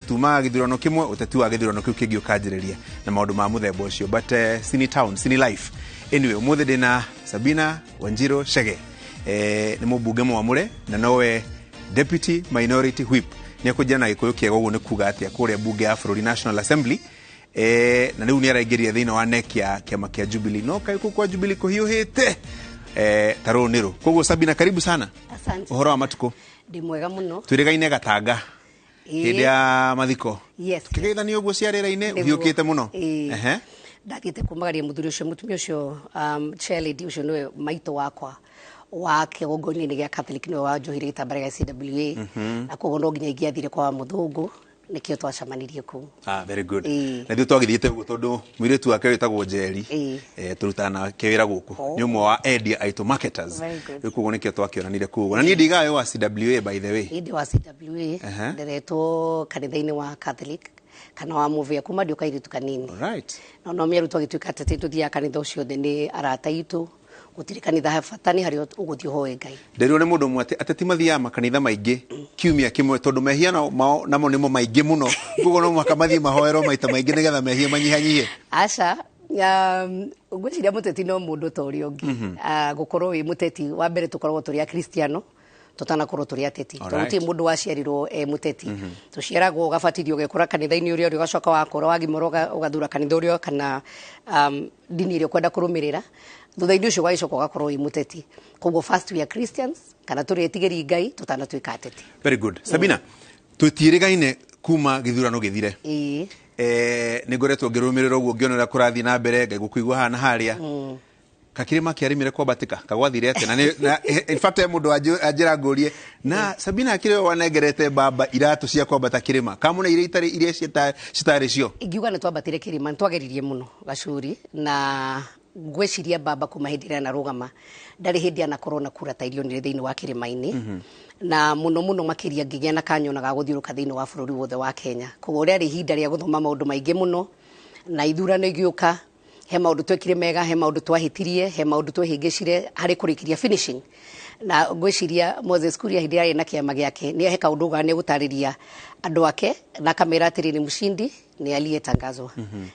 Tumaga gĩthurano kĩmwe, ũteti wa gĩthurano kĩu kĩngĩ ũkanjĩrĩria na maũndũ ma mũthemba ũcio. But sini town, sini life. Anyway, ũmũthĩ ndĩna Sabina Wanjiru Chege, nĩ mũmbunge mwamũre na nowe deputy minority whip. Nĩ ekũnjĩra na Gĩkũyũ kĩega ũguo nĩ kuga atĩa kũrĩa mbunge ya bũrũri, National Assembly. Na rĩu nĩ araingĩria thĩinĩ wa NEC ya kĩama kĩa Jubilee, no kaĩ kũu kwa Jubilee kũhiũhĩte ta rũũ nĩ rũ. Koguo Sabina, karibu sana. Asante. Ũhoro wa matukũ? Ndĩ mwega mũno. Twĩrĩgaine Gatanga hĩndĩ ya mathiko. Yes. Tũkĩgeithania ũguo cia rĩera-inĩ. Nĩguo. Ũhiũkĩte mũno. Ĩĩ. Ndathiĩte kumagaria mũthuri ũcio, mũtumia ũcio, chair lady ũcio nĩwe maitũ wakwa wa kĩgongona-inĩ gĩa Catholic, nĩwe wanjohire gĩtambara gĩa CWA, na koguo no nginya ingĩathire kwa mũthũngũ, nĩkĩo twacemanirie kũu. Ah, very good. Ĩĩ. Na ithuĩ twagĩthiĩte ũguo tondũ mũirĩtu wake wĩtagwo Njeri, tũrutaga nake wĩra gũkũ. Nĩ ũmwe wa endia aitũ, marketers. Very good. Rĩu koguo nĩkĩo twakĩonanire kũu. Na niĩ ndigaga wĩ wa CWA, by the way. Niĩ ndĩ wa CWA. Nderetwo kanitha-inĩ wa Catholic kana wa Mũvĩa kuma ndĩ o kairĩtu kanini. No mĩaru twagĩtuĩka atĩ tũthiaga kanitha ũcio othe nĩ arata aitũ, gũtirĩ kanitha he bata, nĩ harĩa ũgũthiĩ ũhoe Ngai. Nderirwo nĩ mũndũ ũmwe atĩ ateti mathiaga makanitha maingĩ kiumia kĩmwe tondũ mehia mao namo nĩmo maingĩ mũno, koguo no mũhaka mathiĩ mahoerwo maita maingĩ nĩgetha mehia manyihanyihie. Aca, ngwĩciria mũteti no mũndũ ta ũrĩa ũngĩ. Ah, gũkorwo wĩ mũteti, wa mbere tũkoragwo tũrĩ akristiano tũtanakorwo tũrĩ ateti, tondũ gũtirĩ mũndũ waciarirwo e mũteti. Tũciaragwo, ũgabatithio, ũgekora kanitha-inĩ ũrĩa ũrĩ, ũgacoka wakũra, wagimara, ũgathura kanitha ũrĩa kana ndini ĩrĩa ũkwenda kũrũmĩrĩra. Thutha-inĩ ũcio ũgagĩcoka ũgakorwo wĩ mũteti. Koguo first we are Christians, kana tũrĩ etigĩri Ngai tũtanatuĩka ateti. Very good. Sabina, tũtiĩrĩgaine kuma gĩthurano gĩthire. Ĩĩ. Nĩ ngoretwo ngĩrũmĩrĩra ũguo, ngĩona ũrĩa kũrathiĩ na mbere, ngaigua haha na harĩa. Kakĩrĩma kĩarĩmire kwambatĩka kagwathire atĩa? Na in fact he mũndũ anjĩra ngũrie na Sabina akĩrĩ we wanengerete baba iratũ cia kwambata kĩrĩma kamũna iria itarĩ iria citarĩ cio. Ingiuga nĩ twambatire kĩrĩma, nĩ twageririe mũno gacuri, na ngwĩciria baba kuma hĩndĩ ĩrĩa anarũgama ndarĩ hĩndĩ anakorwo na kura ta iria onire thĩinĩ wa kĩrĩma-inĩ, na mũno mũno makĩria ngĩgĩa na kanyona ga gũthiũrũka thĩinĩ wa bũrũri wothe wa Kenya. Koguo rĩarĩ ihinda rĩa gũthoma maũndũ maingĩ mũno, na ithurano igĩũka, he maũndũ twekire mega, he maũndũ twahĩtirie, he maũndũ twehĩngĩcire harĩ kũrĩkĩria finishing. Na ngwĩciria Moses Kuria hĩndĩ ĩrĩa arĩ na kĩama gĩake nĩ he kaũndũ ugaga nĩ egũtarĩria andũ ake na akamera atĩrĩ, ni mshindi ni aliyetangazwa.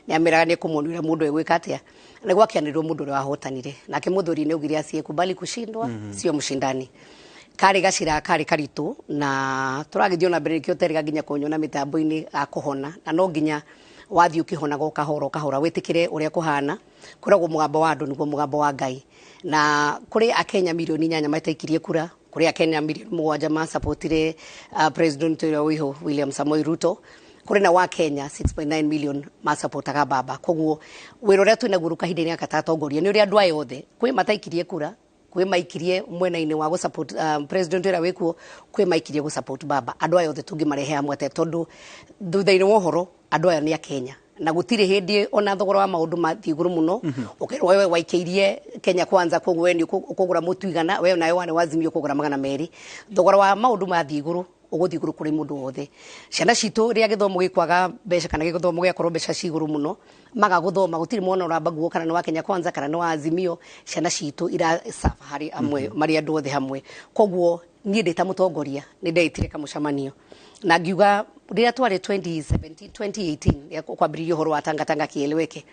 Nĩ ameraga nĩ ekũmuonia ũrĩa mũndũ egwĩka atĩa, na gwakĩanĩrĩrwo mũndũ ũrĩa wahotanire, nake mũthuri nĩ augire asiyekubali kushindwa sio mshindani. Karĩ gacĩra karĩ karitũ na tũragĩthiĩ ona mbere, nĩkĩo ũterĩga nginya kũnyona mĩtambo-inĩ gakũhona, na no nginya wathiĩ ũkĩhonaga o kahora o kahora, wĩtĩkĩre ũrĩa kũhana. Kwĩragwo mũgambo wa andũ nĩguo mũgambo wa Ngai, na kũrĩ akenya mirioni 8 mataikirie kura, kũrĩ akenya mirioni 7 masapotire president ũrĩa wĩho William Samoei Ruto, kũrĩ na wa Kenya 6.9 million masapotaga baba. Koguo wĩra ũrĩa twĩnaguo rĩu kahinda-inĩ gaka ta atongoria nĩ ũrĩa andũ aya othe, kwĩ mataikirie kura, kwĩ maikirie mwena-inĩ wa gũ-support president ũrĩa wĩkuo, kwĩ maikirie gũ-support baba, andũ aya othe tũngĩmarehe hamwe atĩa? Tondũ thutha-inĩ wa ũhoro andũ aya nĩ akenya, na gũtirĩ hĩndĩ ona thogora wa maũndũ mathiĩ igũrũ mũno ũkerwo wewe waikĩirie Kenya Kwanza, koguo we nĩ ũkũgũra mũtu 100, we nawe warĩ wa Azimio ũkũgũra 200. Thogora wa maũndũ mathiĩ igũrũ, ũgũthiĩ igũrũ kũrĩ mũndũ wothe. Ciana citũ rĩrĩa gĩthomo gĩkwaga mbeca kana gĩthomo gĩakorwo mbeca ci igũrũ mũno, maga gũthoma, gũtirĩ mwana ũrambagwo kana nĩ wa Kenya Kwanza kana nĩ wa Azimio. Ciana citũ iracaba harĩ amwe marĩ andũ othe hamwe. Koguo niĩ ndĩ ta mũtongoria nĩ ndeitire kamũcemanio na ngiuga rĩrĩa twarĩ 2017, 2018, rĩrĩa kwambĩrĩirio ũhoro wa tangatanga kieleweke,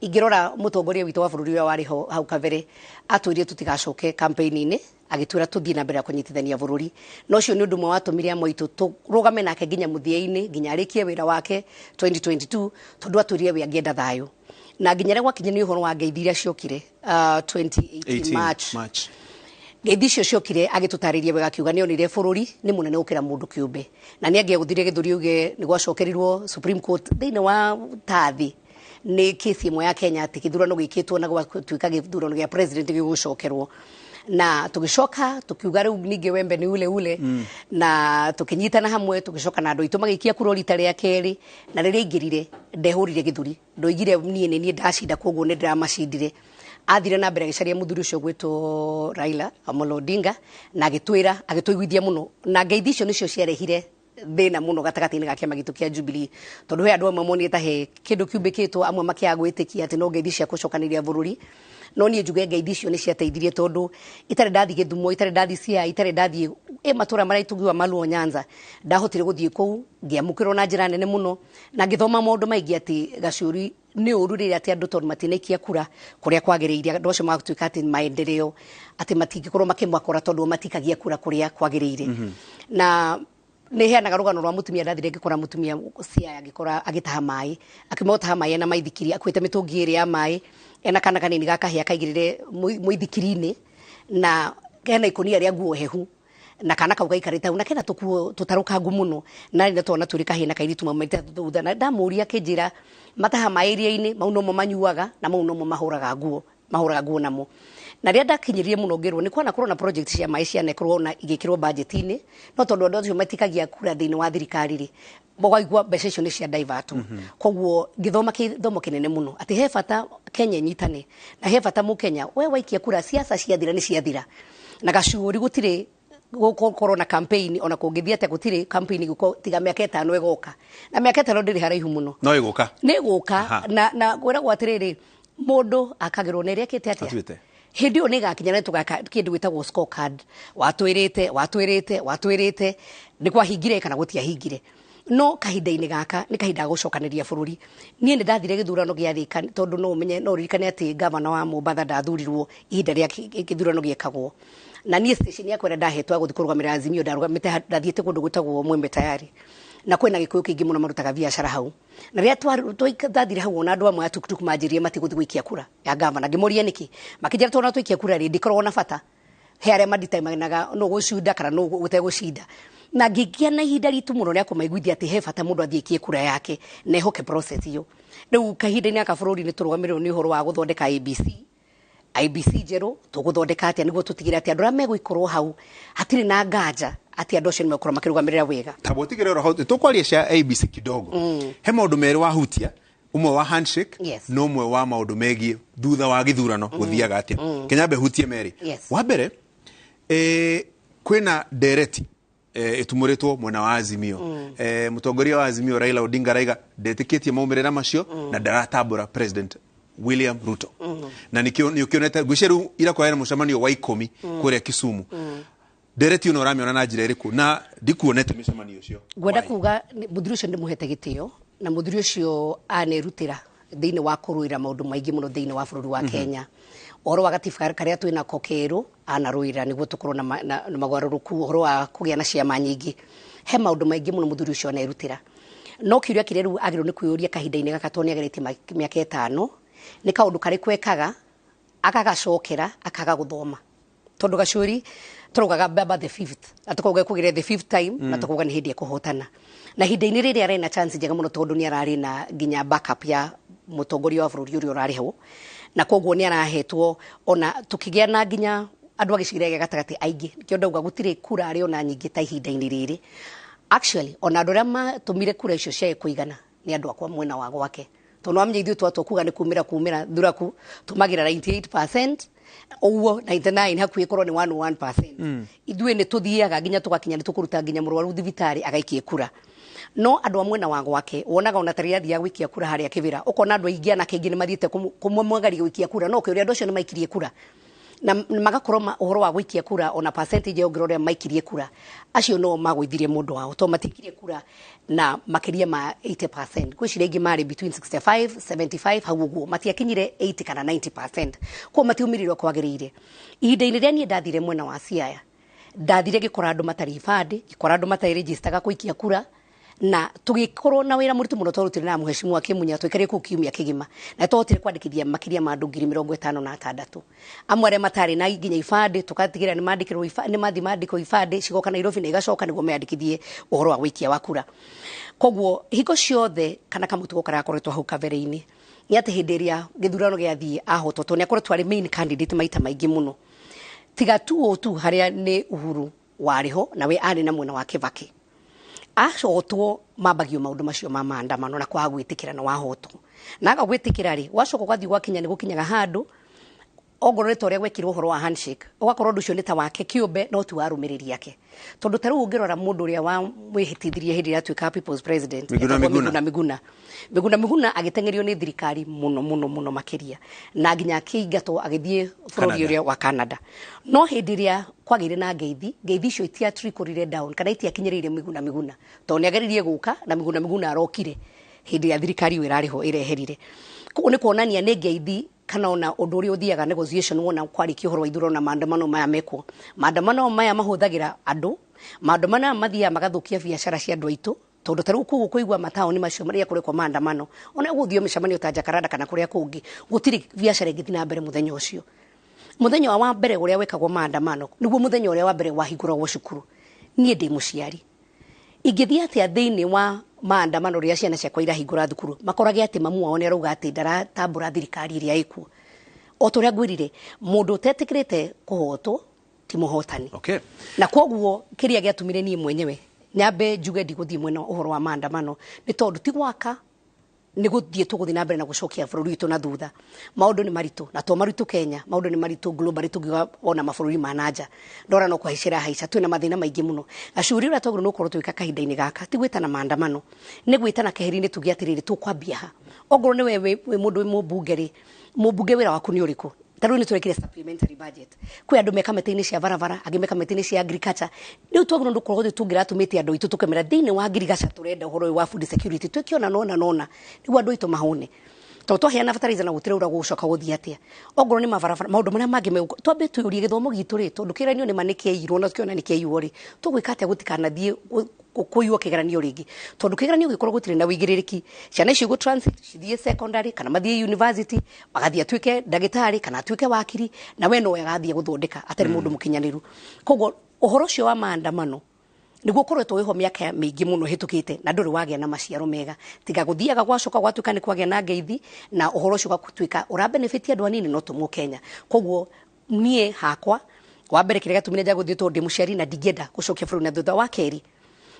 ingĩrora mũtongoria witũ wa bũrũri ũrĩa warĩ ho hau kabere atwĩrire tũtigacoke campaign-inĩ, agĩtwĩra tũthiĩ na mbere na kũnyitithania bũrũri, na ũcio nĩ ũndũ ũmwe watũmire amwe aitũ tũrũgame nake nginya mũthia-inĩ, nginya arĩkie wĩra wake 2022, tondũ atwĩrire we angĩenda thayũ. Na nginya rĩrĩa gwakinya nĩ ũhoro wa ngeithi iria ciokire 2018 18 March, March. Ngeithi icio ciokire agĩtũtarĩria wega, akiuga nĩ onire bũrũri nĩ mũnene gũkĩra mũndũ kĩũmbe, na nĩ angĩagũthire gĩthũri uge nĩ gwacokerirwo Supreme Court thĩinĩ wa tathi nĩ kesi ĩmwe ya Kenya atĩ gĩthurano gĩkĩtwo na gwatuĩka gĩthurano gĩa president gĩgũcokerwo, na tũgĩcoka tũkiuga rĩu ningĩ wembe nĩ ule ule, na tũkĩnyitana hamwe, tũgĩcoka na andũ aitũ magĩikia kura rita rĩa kerĩ. Na rĩrĩa aingĩrire ndehũrire gĩthũri, ndoigire niĩ nĩ niĩ ndacinda, koguo nĩ ndĩramacindire. Athire na mbere agĩcaria mũthuri ũcio gwĩtwo Raila Amolo Odinga na agĩtwĩra, agĩtũiguithia mũno, na ngeithi icio nĩcio ciarehire thĩna mũno gatagatĩ-inĩ ga kĩama gitũ kĩa Jubilee, tondũ he andũ amwe monire ta he kĩndũ kĩumbĩkĩtwo, amwe makĩaga gwĩtĩkia atĩ no ngeithi cia gũcokanĩrĩria bũrũri. No niĩ njuge ngeithi icio nĩ ciateithirie, tondũ itarĩ ndathiĩ Gĩthumo, itarĩ ndathiĩ Siaya, itarĩ ndathiĩ ĩ matũra marĩa tũngiuga Maluo Nyanza, ndahotire gũthiĩ kũu ngĩamũkĩrwo na njĩra nene mũno na ngĩthoma maũndũ maingĩ atĩ Gacuri nĩ ũru rĩrĩa atĩ andũ tondũ matinaikia kura kũrĩa kwagĩrĩire, andũ acio magatuĩka atĩ maendeleo atĩ matingĩkorwo makĩmakora tondũ matikagia kura kũrĩa kwagĩrĩire. Na nĩ heanaga rũgano rwa mũtumia ndathire ngĩkora mũtumia Siaya agĩkora agĩtaha maĩ, akĩmotaha maĩ ena maithikiri, akuĩte mĩtũngi ĩrĩ ya maĩ, ena kana kanini ga kahĩa kaigĩrĩre mũithikiri-inĩ, na kena ikũnia rĩa nguo hehu, na kana kau gaikarĩte hau na kena tũkuo tũtarũkangu mũno, na nĩ twana twĩrĩ kahĩĩ na kairĩtu maumĩte thutha. Na ndamũria akĩnjĩra mataha maĩ iria-inĩ mau nomo manyuaga na mau nomo mahũraga nguo, mahũraga nguo namo. Na rĩrĩa ndakinyĩrire mũno ngĩrwo nĩ kwanakorwo na project cia maĩ cianekorwo na igĩkĩrwo budget-inĩ, no tondũ andũ acio matikagia kura thĩinĩ wa thirikari rĩ, ũkaigua mbeca icio nĩ cia divert. Koguo ngĩthoma gĩthomo kĩnene mũno atĩ he bata Kenya ĩnyitane, na he bata mũkenya we waikia kura, siasa ciathira nĩ ciathira. Na Gacuri gũtirĩ gũkorwo na campaign, ona kũngĩthiĩ atĩa gũtirĩ campaign gũkorwo tiga mĩaka 5 ĩgoka, na mĩaka 5 ndĩrĩ haraihu mũno, no ĩgũka, nĩ ĩgũka. Na kwĩragwo atĩrĩrĩ, mũndũ akagĩrwo nĩ ĩrĩa ekĩte atĩa Atuĩte. Hĩndĩ ĩyo nĩ ĩgakinya na tũgaka kĩndũ gĩtagwo scorecard, watwĩrĩte watwĩrĩte watwĩrĩte nĩ kwahingire kana gũtiahingire. No kahinda-inĩ gaka nĩ kahinda ga gũcokanĩria bũrũri. Niĩ nĩ ndathire gĩthurano gĩa Thika, tondũ no ũmenye, no ũririkane atĩ gavana wa Mombatha ndathurirwo ihinda rĩa gĩthurano gĩekagwo, na niĩ station yakwa ĩrĩa ndahetwo ya gũthiĩ kũrũgamĩrĩra Azimio, ndarũgamĩte ndathiĩte kũndũ gwĩtagwo Mwembe Tayari, na kwĩna gĩkũyũ kĩingĩ mũno marutaga biacara hau. Na rĩrĩa ndathire hau, ona andũ amwe a tuktuk manjĩrire matigũthiĩ gũikia kura ya gavana. Ngĩmoria nĩkĩ, makĩnjĩra tondũ twaikia kura rĩ, ndĩkoragwo na bata, he arĩa maditemanaga no gũcinda kana no gũtegũcinda. Na ngĩgĩa na ihinda ritũ mũno rĩa kũmaiguithia atĩ he bata mũndũ athiĩ aikie kura yake na ehoke process ĩyo. Rĩu kahinda-inĩ gaka bũrũri nĩ tũrũgamĩrĩrwo nĩ ũhoro wa gũthondeka ABC, IBC njerũ. Tũgũthondeka atĩa nĩguo tũtigĩrĩre atĩ andũ arĩa megũikorwo hau hatirĩ na nganja atĩ andũ acio nĩ megũkorwo makĩrũgamĩrĩra wega? Tabo tigire oro tũkwaria cia ABC kidogo. He maũndũ merĩ wahutia, ũmwe wa handshake na ũmwe wa maũndũ megiĩ thutha wa gĩthurano gũthiaga atĩa. Kenya hutie merĩ. Wa mbere, kwĩna ndereti ĩtumũrĩtwo mwena wa Azimio. Mũtongoria wa Azimio Raila Odinga araiga ndetĩkĩtie maumĩrĩra macio na ndaratambũra President William Ruto. Na nĩkĩo nĩ ũkĩonete ngwĩciria rĩu ira na mũcemanio wa 10 kũrĩa Kisumu. Ndereti ĩno ũramĩona na njĩra ĩrĩkũ? Na ndikuonete mĩcemanio ũcio. Ngwenda kuga mũthuri ũcio ndĩmũhete gĩtĩo, na mũthuri ũcio anerutĩra thĩinĩ wa kũrũĩra maũndũ maingĩ mũno thĩinĩ wa bũrũri wa Kenya. Ũhoro wa gatiba karĩa twĩnako kerũ anarũĩra nĩguo tũkorwo na magarũrũku, ũhoro wa kũgĩa na ciama nyingĩ, he maũndũ maingĩ mũno mũthuri ũcio anerutĩra. No kĩũria kĩrĩa rĩu agĩrĩirwo nĩ kwĩyũria kahinda-inĩ gaka, tondũ nĩ ageretie mĩaka 5, nĩ kaũndũ karĩkũ ekaga agagacokera akaga gũthoma? Tondũ Gacuri tũraugaga baba the fifth, na tũkauga ekũgĩre the fifth time, na tũkauga nĩ hĩndĩ ekũhotana. Na ihinda-inĩ rĩrĩ arĩ na chance njega mũno, tondũ nĩ ararĩ na nginya backup ya mũtongoria wa bũrũri ũrĩa ũrarĩ ho, na koguo nĩ arahetwo ona tũkĩgĩa na nginya andũ a gĩcigĩrĩra gĩa gatagatĩ aingĩ. Nĩkĩo ndauga gũtirĩ kura arĩ ona nyingĩ ta ihinda-inĩ rĩrĩ. Actually, ona andũ arĩa matũmire kura icio ciage kũigana nĩ andũ akwa mwena wa gwake, tondũ wamenya ithuĩ twatua kuga nĩ kumĩra thuraku tũmagĩra 98% ũguo, 99 hakuhĩ korwo nĩ 101%. Ithuĩ nĩ tũthiaga nginya tũgakinya nĩ tũkũruta nginya mũrwaru thibitarĩ agaikie kura. No andũ a mwena wa gwake wonaga ona tarĩ athiaga gũikia kura harĩa Kĩbĩra, ũkona andũ aingĩ anake aingĩ nĩ mathiĩte kũmwagaria gũikia kura. No ũkĩũria andũ acio nĩ maikirie kura na magakorwo ũhoro wa gũikia kura, ona percentage ya ũngĩrora maikirie kura acio no magũithirie mũndũ wao, tondũ matikirie kura na makĩria ma 80%. Gwĩciria aingĩ marĩ between 65 75 hau ũguo, matiakinyire 80 kana 90%, koguo matiumĩrire kwagĩrĩire. Ihinda-inĩ rĩrĩa niĩ ndathire mwena wa Siaya, ndathire ngĩkora andũ matarĩ ibandĩ, ngĩkora andũ matarĩ registaga gũikia kura, na tũgĩkorwo na wĩra mũritũ mũno twarutire na mũhecimu Kĩmunya. Tũikarire kũu kiumia kĩgima na twahotire kwandĩkithia makĩria ma andũ 56,000. Amwe arĩa matarĩ na nginya ibandĩ tũgatigĩrĩra nĩ mandĩkĩrwo nĩ mathiĩ mandĩkwo ibandĩ, cigoka Nairobi na igacoka nĩguo meyandĩkithie ũhoro wa gũikia wa kura. Koguo hingo ciothe kana kamũtugo karĩa gakoretwo hau kabere-inĩ nĩ atĩ hĩndĩ ĩrĩa gĩthurano gĩathiĩ ahotwo, tondũ nĩ akoretwo arĩ main candidate maita maingĩ mũno, tiga tu o tu harĩa nĩ Uhuru warĩ ho na we arĩ na mwena wa Kibaki, acotwo mambagio maũndũ macio ma maandamano na kwaga gwĩtĩkĩra na wahotwo. Na aga gwĩtĩkĩra rĩ, wacoka ũgathiĩ gwakinya nĩ gũkinyaga handũ Ongorwo nĩ ta ũrĩa gwekirwo ũhoro wa handshake, ũgakorwo ũndũ ũcio nĩ ta wake kĩũmbe no ti wa arũmĩrĩri ake, tondũ ta rĩu ũngĩrora mũndũ ũrĩa wamwĩhĩtithirie hĩndĩ ĩrĩa atuĩkaga people's president, Miguna. etagwo Miguna. Miguna Miguna agĩteng'erio nĩ thirikari mũno mũno mũno makĩria, na nginya akĩingatwo agĩthiĩ bũrũri Canada. ũrĩa wa Canada. No hĩndĩ ĩrĩa kwagĩire na ngeithi, ngeithi icio itiatrikũrire down kana itiakinyĩrĩire Miguna Miguna, tondũ nĩ ageririe gũka na Miguna Miguna arokire hĩndĩ ĩrĩa thirikari ĩyo ĩrarĩ ho ĩreherire. Koguo nĩ kuonania nĩ ngeithi kana ona ũndũ ũrĩa ũthiaga negotiation. Wona kwarĩkia ũhoro wa ithurano na maandamano maya mekwo, maandamano maya mahũthagĩra andũ, maandamano maya mathiaga magathũkia biacara cia andũ aitũ, tondũ ta rĩu kũu kũigua mataũni macio marĩa kũrekwo maandamano, ona gũthio mĩcemanio ta Jakaranda kana kũrĩa kũngĩ, gũtirĩ biacara ĩngĩthiĩ na mbere mũthenya ũcio. Mũthenya wa mbere ũrĩa wekagwo maandamano nĩguo mũthenya ũrĩa wa mbere wahingũragwo cukuru. Niĩ ndĩ mũciari, ingĩthiĩ atĩa thĩinĩ wa maandamano rĩrĩa ciana ciakwa irahingũra thukuru, makorage atĩ mamu wao nĩ arauga atĩ ndaratambũra thirikari ĩrĩa ĩkuo? O ta ũrĩa ngwĩrire, mũndũ ũtetĩkĩrĩte kũhotwo ti mũhotani. Na koguo kĩrĩa gĩatũmire niĩ mwenyewe nyambe njuge ndigũthiĩ mwena ũhoro wa maandamano nĩ tondũ ti gwaka, nĩ gũthiĩ tũgũthiĩ na mbere na gũcokia bũrũri witũ na thutha. Maũndũ nĩ maritũ, na to maritũ Kenya, maũndũ nĩ maritũ globally. Tũngiuga ona mabũrũri ma nanja, ndora no kũhaicĩra haica, twĩna mathĩna maingĩ mũno. Gacuri, ũrĩa twagĩrĩirwo nĩ gũkorwo tũgĩka kahinda-inĩ gaka ti gwĩtana maandamano, nĩ gwĩtana keheri-inĩ, tuge atĩrĩrĩ, tũkwambia ha? Ongorwo nĩ we wĩ mũndũ wĩ mũmbunge rĩ, mũmbunge wĩra waku nĩ ũrĩkũ? Ta rĩu nĩ tũrekire supplementary budget, kwĩ andũ me kamĩtĩ-inĩ cia barabara, angĩ me kamĩtĩ-inĩ cia agriculture. Rĩu twagĩrĩirwo nĩ gũkorwo tũngĩratũmĩte andũ aitũ tũkemera thĩinĩ wa ngirigaca, tũrenda ũhoro ũyũ wa food security twĩke ona nona nona nĩguo andũ aitũ mahũne, tondũ twaheana fertilizer na gũtirĩ gũcoka gũthiĩ atĩa. Ongorwo nĩ mabarabara, maũndũ marĩa mangĩ megũka, twambe twĩyũrie gĩthomo gitũ rĩ, tondũ kĩgeranio nĩ ma nĩ kĩaiyirwo na tũkĩona nĩ kĩaiywo rĩ, tũgwĩka atĩa gũtikanathiĩ kũiywo kĩgeranio rĩngĩ? Tondũ kĩgeranio gĩkorwo gũtirĩ na wĩigĩrĩrĩki, ciana icio igũ transit cithiĩ secondary kana mathiĩ university, magathiĩ atuĩke ndagĩtarĩ kana atuĩke wakiri, na we nowe agathiĩ gũthondeka atarĩ mũndũ mũkinyanĩru. Koguo ũhoro ũcio wa maandamano nĩguo ũkoretwo wĩho mĩaka mĩingĩ mũno ĩhĩtũkĩte na ndũrĩ wagĩa na maciaro mega, tiga gũthiaga gwacoka gwatuĩka nĩ kwagĩa na ngeithi, na ũhoro ũcio ũgatuĩka ũra benefit andũ anini no tũmũ Kenya. Koguo niĩ hakwa, wa mbere kĩrĩa gĩatũmire nja gũthiĩ, tondũ ndĩ mũciari na ndingĩenda gũcokia bũrũri na thutha. Wa kerĩ,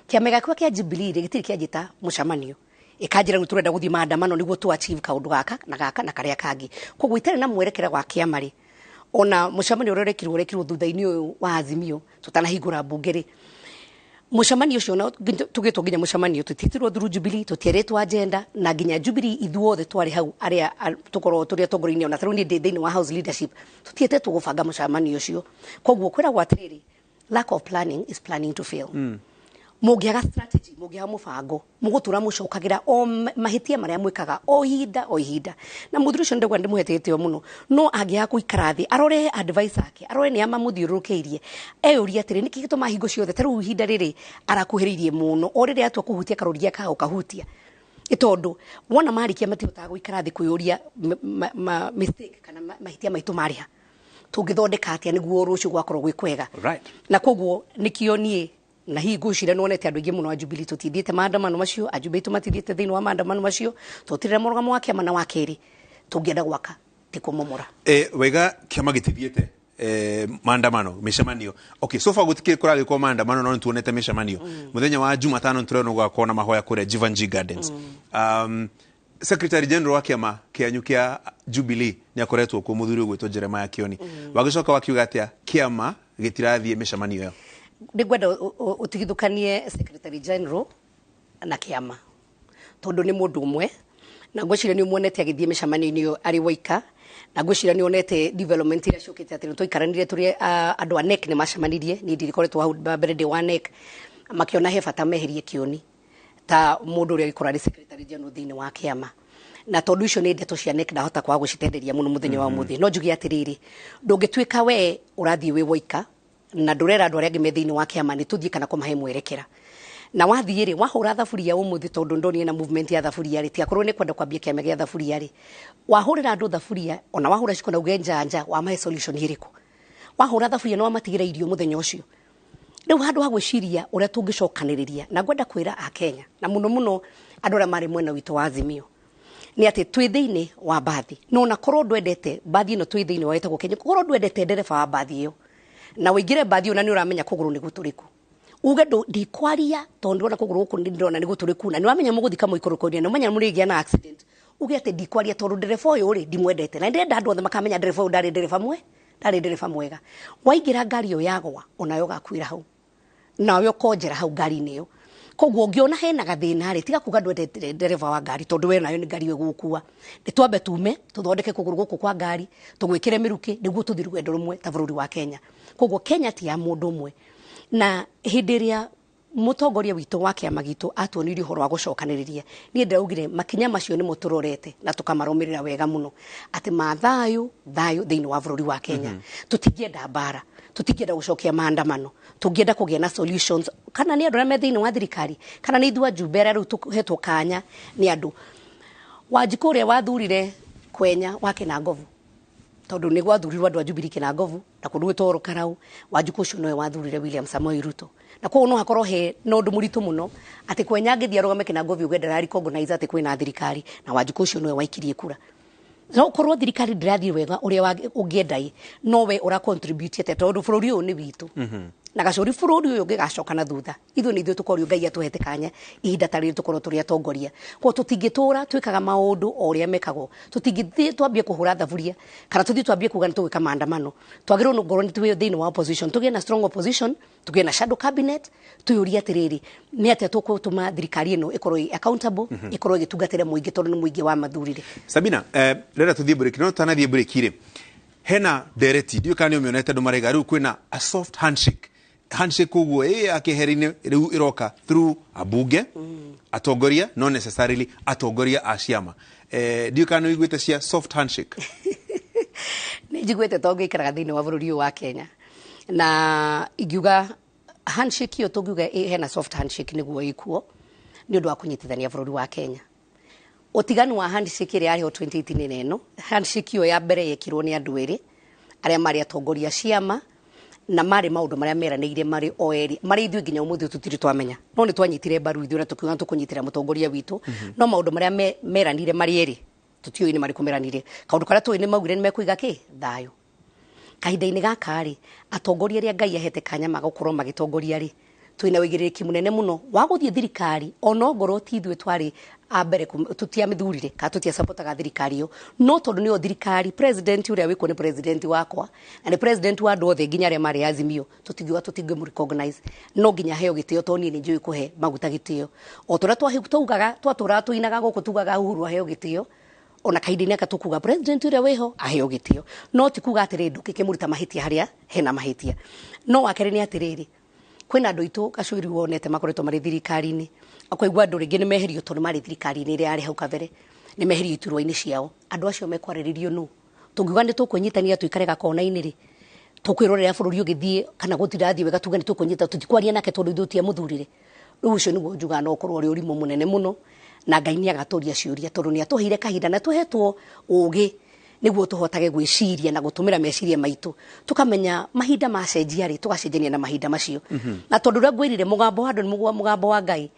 kĩama gĩakwa kĩa Jubilee rĩ, gĩtirĩ kĩanjĩta mũcemanio ĩkanjĩra rĩu tũrenda gũthiĩ maandamano nĩguo tũ achieve kaũndũ gaka na gaka na karĩa kangĩ. Koguo itarĩ na mwerekera wa kĩama rĩ, ona mũcemanio ũrĩa ũrekirwo thutha-inĩ ũyũ wa Azimio tũtanahingũra mbunge rĩ, mũcemanio ũcio na tũgĩtwo nginya mũcemanio tũtiĩtirwo through Jubilee, tũtierĩtwo agenda, na nginya Jubilee ithuothe twarĩ hau arĩa tũkorwo tũrĩ atongoria-inĩ, ona tarĩu niĩ ndĩ thĩinĩ wa house leadership, tũtiĩtĩtwo gũbanga mũcemanio ũcio. Koguo kwĩragwo atĩrĩrĩ, lack of planning is planning to fail. Mũngĩaga strategy, mũngĩaga mũbango, mũgũtũra mũcokagĩra o mahĩtia marĩa mwĩkaga o ihinda o ihinda. Na mũthuri ũcio ndauga ndĩmũhete gĩtĩo mũno, no angĩaga gũikara thĩ arore advice ake, arore nĩ amamũthiũrũrũkĩirie, eyũrie atĩrĩ, nĩkĩ gĩtũmaga hingo ciothe ta rĩu ihinda rĩrĩ arakuhĩrĩirie mũno, o rĩrĩa atua kũhutia karũriga kao kahutia? Nĩ tondũ wona marĩkia matihotaga gũikara thĩ kwĩyũria mistake kana mahĩtia maitũ marĩ ha, tũngĩthondeka atĩa nĩguo rũciũ gwakorwo gwĩ kwega. Na koguo nĩkĩo niĩ na hihi ngwĩciria nĩwonete andũ aingĩ mũno a Jubilee tũtithiĩte maandamano macio, ajumbe aitũ matithiĩte thĩinĩ wa maandamano macio, tũtirĩ mũrũgamo wa kĩama. Na wa kerĩ, tũngĩenda gwaka ti kũmomora. Wega, kĩama gĩtithiĩte maandamano, mĩcemanio. Okay, so far gũtikĩrĩ kũragĩkwo maandamano, no nĩtuonete mĩcemanio. Mũthenya wa Jumatano nĩtũrona gũgakorwo na mahoya kũrĩa Jeevanjee Gardens. Secretary General wa kĩama kĩanyu kĩa Jubilee nĩ akoretwo kuo, mũthuri ũgwĩtwo Jeremiah Kioni. Wagĩcoka wakiuga atĩa kĩama gĩtirathiĩ mĩcemanio ĩyo? Nĩngwenda ũtigithũkanie secretary general na kĩama, tondũ nĩ mũndũ ũmwe, na ngwĩciria nĩ ũmuonete agĩthiĩ mĩcemanio-inĩ ĩyo arĩ waika, na ngwĩciria nĩ onete development iria ciũkĩte atĩ nĩ twaikaranire tũrĩ andũ a NEC nĩ macemanirie. Niĩ ndirikoretwo hau mbere ndĩ wa NEC, makĩona he bata meherie Kĩoni ta mũndũ ũrĩa ũgĩkorwo arĩ secretary general thĩinĩ wa kĩama. Na tondũ icio nĩ ndeto cia NEC, ndahota kwaga gũcitenderia mũno mũthenya wa ũmũthĩ, no njuge atĩrĩrĩ, ndũngĩtuĩka we ũrathiĩ wĩ woika na ndũrera andũ arĩa angĩ me thĩinĩ wa kĩama nĩ tũthiĩ kana kũmahe mwerekera. Na wathiĩ rĩ, wahũra thaburia ũmũthĩ, tondũ ndonire na movement ya thaburia rĩ, tigakorwo nĩ kwenda kwambia kĩama gĩa thaburia rĩ, wahũrĩra andũ thaburia, ona wahũra ciko na uge njanja, wamahe solution ĩrĩkũ? Wahũra thaburia nĩ wamatigĩra irio mũthenya ũcio. Rĩu handũ ha gwĩciria ũrĩa tũngĩcokanĩrĩria, na ngwenda kwĩra akenya na mũno mũno andũ arĩa marĩ mwena witũ wa Azimio nĩ atĩ twĩ thĩinĩ wa mbathi, no ona korwo ndwendete mbathi ĩno twĩ thĩinĩ wa ĩtagwo Kenya, korwo ndwendete ndereba wa mbathi ĩyo na ũingĩre mbathi ĩyo na nĩ ũramenya kũgũrũ nĩ gũtũrĩku, uge ndikwaria tondũ ndĩrona kũgũrũ gũkũ nĩ ndĩrona nĩ gũtũrĩku, na nĩ wamenya mũgũthika mũikũrũko-inĩ na ũmenya mũrĩgĩa na accident. Uge atĩ ndikwaria tondũ ndereba ũyũ rĩ ndimwendete, na ndĩrenda andũ othe makamenya ndereba ũyũ ndarĩ ndereba mwe, ndarĩ ndereba mwega. Waingĩra ngari ĩyo yagwa, onawe ũgakuĩra hau, nawe ũkonjera hau ngari-inĩ ĩyo. Koguo ũngĩona hena gathĩna rĩ, tiga kuga ndwendete ndereba wa ngari tondũ we nayo nĩ ngari ĩyo ĩgũgũkua. Nĩ twambe tume tũthondeke kũgũrũ gũkũ kwa ngari, tũgwĩkĩre mĩrukĩ nĩguo tũthiĩ rũgendo rũmwe ta bũrũri wa Kenya. Koguo Kenya ti ya mũndũ ũmwe. Na hĩndĩ ĩrĩa mũtongoria witũ wa kĩama gitũ atuonirie ũhoro wa gũcokanĩrĩria, niĩ ndĩraugire makinya macio nĩmo tũrorete na tũkamarũmĩrĩra wega mũno, atĩ ma thayũ thayũ thĩinĩ wa bũrũri wa Kenya. Tũtingĩenda mbara, tũtingĩenda gũcokia maandamano, tũngĩenda kũgĩa na solutions, kana nĩ andũ arĩa me thĩinĩ wa thirikari, kana nĩ ithuĩ ajumbe arĩa rĩu tũhetwo kanya nĩ andũ. Wanjikũ ũrĩa wathurire Kwenya wa Kĩnangobu, tondũ nĩ gwathurirwo andũ a Jubilee Kĩnangobu na kũndũ gwĩtwo Rũkarau, Wanjikũ ũcio nowe wathurire William Samoei Ruto. Na koguo no hakorwo he na ũndũ mũritũ mũno atĩ Kwenya angĩthiĩ arũgame Kĩnangobu uge ndara recognize atĩ kwĩna thirikari, na Wanjikũ ũcio nowe waikirie kura. No korwo thirikari ndĩrathiĩ wega ũrĩa ũngĩenda ĩ, no we ũra contribute atĩa, tondũ bũrũri ũyũ nĩ witũ. Na gacũri bũrũri ũyũ ũngĩgacoka na thutha, ithuĩ nĩ ithuĩ tũkorio Ngai atũhete kanya ihinda ta rĩrĩ tũkorwo tũrĩ atongoria. Koguo tũtingĩtũra twĩkaga maũndũ o ũrĩa mekagwo, tũtingĩthiĩ twambie kũhũra thaburia kana tũthiĩ twambie kuga nĩ tũgwĩka maandamano. Twagĩrĩirwo nĩ gũkorwo nĩ twĩ thĩinĩ wa opposition, tũgĩe na strong opposition, tũgĩe na shadow cabinet, twĩyũrie atĩrĩrĩ, nĩ atĩa tũgũtũma thirikari ĩno ĩkorwo ĩ accountable, ĩkorwo ĩgĩtungatĩra mũingĩ tondũ nĩ mũingĩ wa mathurire. Sabina, rĩrĩa tũthiĩ break, no tũtanathiĩ break rĩ, hena ndereti, ndiũĩ kana nĩ ũmĩonete andũ maraiga rĩu kwĩna a soft handshake. Handshake ũguo ĩ ya keheri-inĩ rĩu ĩroka through ambunge, atongoria, not necessarily atongoria a ciama. Ndiũĩ kana nĩ ũiguĩte cia soft handshake. Nĩ njiguĩte tondũ ngĩikaraga thĩinĩ wa bũrũri ũyũ wa Kenya, na ingiuga handshake ĩyo tũngiuga hena soft handshake nĩguo ĩkuo nĩ ũndũ wa kũnyitithania bũrũri wa Kenya. Ũtiganu wa handshake ĩrĩa yarĩ ho 2018 na ĩno, handshake ĩyo ya mbere yekirwo nĩ andũ erĩ arĩa marĩ atongoria ciama, na marĩ maũndũ marĩa meranĩire marĩ o erĩ, marĩ ithuĩ nginya ũmũthĩ tũtirĩ twamenya, no nĩ twanyitire mbaru ithuĩ na tũkiuga tũkũnyitĩra mũtongoria witũ, no maũndũ marĩa meranire marĩ erĩ tũtiũĩ nĩ marĩkũ meranire. Kaũndũ karĩa tũĩ nĩ maugire nĩ mekũiga kĩ thayũ. Kahinda-inĩ gaka rĩ, atongoria arĩa Ngai ahete kanya ma gũkorwo magĩtongoria rĩ, twĩna ũigĩrĩrĩki mũnene mũno wa gũthiĩ thirikari, ona ongorwo ti ithuĩ twarĩ a mbere tũtiamĩthurire kana tũtiasapotaga thirikari ĩyo, no tondũ nĩyo thirikari, president ũrĩa wĩkuo nĩ president wakwa na nĩ president wa andũ othe nginya arĩa marĩ Azimio, tũtingiuga tũtingĩmũ recognize, no nginya heo gĩtĩo tondũ niĩ nĩ njũĩ kũhe maguta gĩtĩo. O ta ũrĩa twaugaga, twatũraga tũinaga gũkũ tugaga Uhuru aheo gĩtĩo, ona kahinda-inĩ gaka tũkuga president ũrĩa wĩho aheo gĩtĩo, no ti kuga atĩrĩrĩ ndũngĩkĩmũruta mahĩtia harĩa hena mahĩtia. No wa kerĩ nĩ atĩrĩrĩ, kwĩna andũ aitũ gacũiri wonete makoretwo marĩ thirikari-inĩ, ũkaigua andũ rĩngĩ nĩ meherio tondũ marĩ thirikari-inĩ ĩrĩa yarĩ hau kabere, nĩ meherio iturwa-inĩ ciao. Andũ acio mekwarĩrĩrio nũ? Tũngiuga nĩ tũkwĩnyitanĩra tũikare gakona-inĩ rĩ, tũkwĩrorera bũrũri ũgĩthiĩ kana gũtirathiĩ wega, tuge nĩ tũkũnyita, tũtikwaria nake tondũ ithuĩ tũtiamũthurire. Rĩu ũcio nĩguo njugaga no ũkorwo ũrĩ ũrimũ mũnene mũno, na Ngai nĩ agatũria ciũria tondũ nĩ atũheire kahinda na tũhetwo ũgĩ nĩguo tũhotage gwĩciria na gũtũmĩra meciria maitũ, tũkamenya mahinda macenjia rĩ, tũgacenjania na mahinda macio. Na tondũ ũrĩa ngwĩrire, mũgambo wa andũ nĩ mũgambo wa Ngai,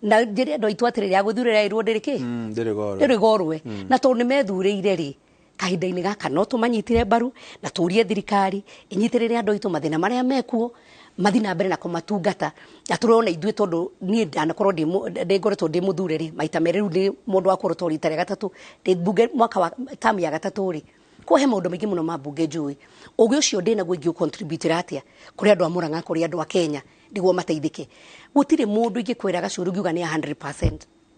na njĩre andũ aitũ atĩrĩrĩ, ya gũthurĩra ĩrwo ndĩrĩ kĩ? Ndĩrĩ gorwe. Ndĩrĩ gorwe. Na tondũ nĩ methurĩire rĩ, kahinda-inĩ gaka no tũmanyitire mbaru na tũrie thirikari ĩnyitĩrĩre andũ aitũ mathĩna marĩa mekuo, mathiĩ na mbere na kũmatungata. Na tũrona ithuĩ tondũ niĩ ndanakorwo ndĩ ngoretwo ndĩ mũthure rĩ, maita merĩ rĩu ndĩ mũndũ wa kũrotwo rita rĩa gatatũ, ndĩ mbunge mwaka wa term ya gatatũ rĩ, kwa he maũndũ maingĩ mũno ma mbunge njũĩ. Ũgĩ ũcio ndĩ naguo ingĩ contribute atĩa kũrĩ andũ a Murang'a, kũrĩ andũ a Kenya nĩguo mateithĩke. Gũtirĩ mũndũ ingĩkwĩra gacũrũ ngiuga nĩ 100%.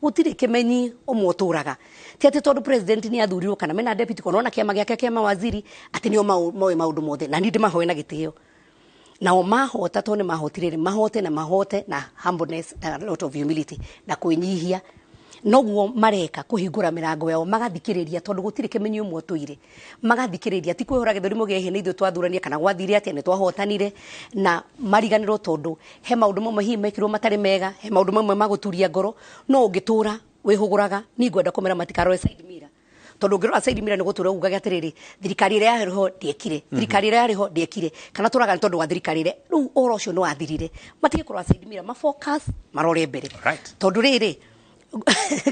Gũtirĩ kĩmenyi ũmwe ũtũraga. Ti atĩ tondũ president nĩ athurirwo kana mena deputy kana ona kĩama gĩake kĩa mawaziri atĩ nĩo moĩ maũndũ mothe, na niĩ ndĩmahoe na gĩtĩo. Nao mahota tondũ nĩ mahotire rĩ, mahote na mahote na humbleness na a lot of humility na kwĩnyihia. Noguo mareka kũhingũra mĩrango yao magathikĩrĩria, tondũ gũtirĩ kĩmenyi ũmwe ũtũire. Magathikĩrĩria, ti kwĩhũra gĩthũri mũgĩe nĩ ithuĩ twathurania kana gwathire atĩa, nĩ twahotanire, na mariganĩrwo tondũ he maũndũ mamwe hihi mekirwo matarĩ mega, he maũndũ mamwe ma gũturia ngoro, no ũngĩtũra wĩhũgũraga. Niĩ ngwenda kũmera matikarore side mirror, tondũ ũngĩrora side mirror nĩ gũtũra ugaga atĩrĩrĩ, thirikari ĩrĩa yarĩ ho ndĩekire, thirikari ĩrĩa yarĩ ho ndĩekire, kana tũraga nĩ tondũ wa thirikari ĩrĩa. Rĩu ũhoro ũcio nĩ wathirire, matige kũrora side mirror, ma focus marore mbere. Tondũ rĩrĩ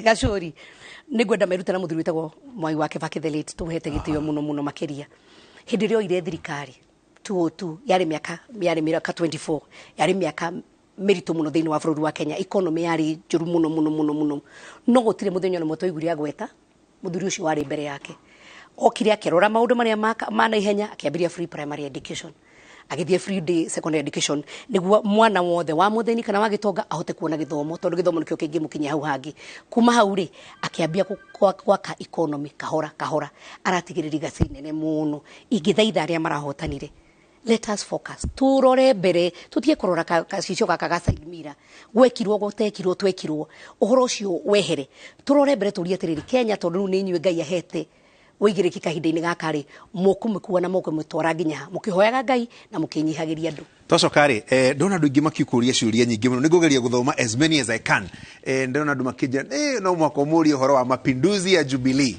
gacũri nĩ ngwenda merute na mũthuri wĩtagwo Mwai wa Kibaki the late, tũhete gĩtĩo mũno mũno makĩria. Hĩndĩ ĩrĩa oire thirikari 202, yarĩ mĩaka, yarĩ mĩaka 24, yarĩ mĩaka mĩritũ mũno thĩinĩ wa bũrũri wa Kenya, economy yarĩ njũru mũno mũno mũno mũno, no gũtirĩ mũthenya ona ũmwe twaiguire agweta Muthuri ucio warĩ mbere yake okire akĩrora maũndũ marĩa ma naihenya, akĩambĩrĩria free primary education, agĩthiĩ free day secondary education, nĩguo mwana wothe wa mũthĩni kana wa gĩtonga ahote kuona gĩthomo, tondũ gĩthomo nĩkĩo kĩngĩmũkinyia hau hangĩ. Kuma hau rĩ, akĩambia gwaka economy kahora kahora, aratigĩrĩria igaci nene mũno. Ingĩthaitha arĩa marahotanire, let us focus, turore mbere, tutige kurora gacicio gaka ga side mirror, gwekirwo gutekirwo twekirwo, uhoro ucio wehere, turore mbere, turie atiriri Kenya, tondu riu ni inyuĩ Ngai ahete wĩigĩrĩki kahinda-inĩ gaka rĩ, mũkũmĩkua na mũkũmĩtwara nginya ha, mũkĩhoyaga Ngai na mũkĩnyihagĩria andũ. Twacoka rĩ, ndona andũ aingĩ makĩkũria ciũria nyingĩ mũno, nĩngũgeria gũthoma as many as I can. Ndĩrona andũ makĩnjĩra no mũhaka ũmũrie ũhoro wa mapinduzi ya Jubilee.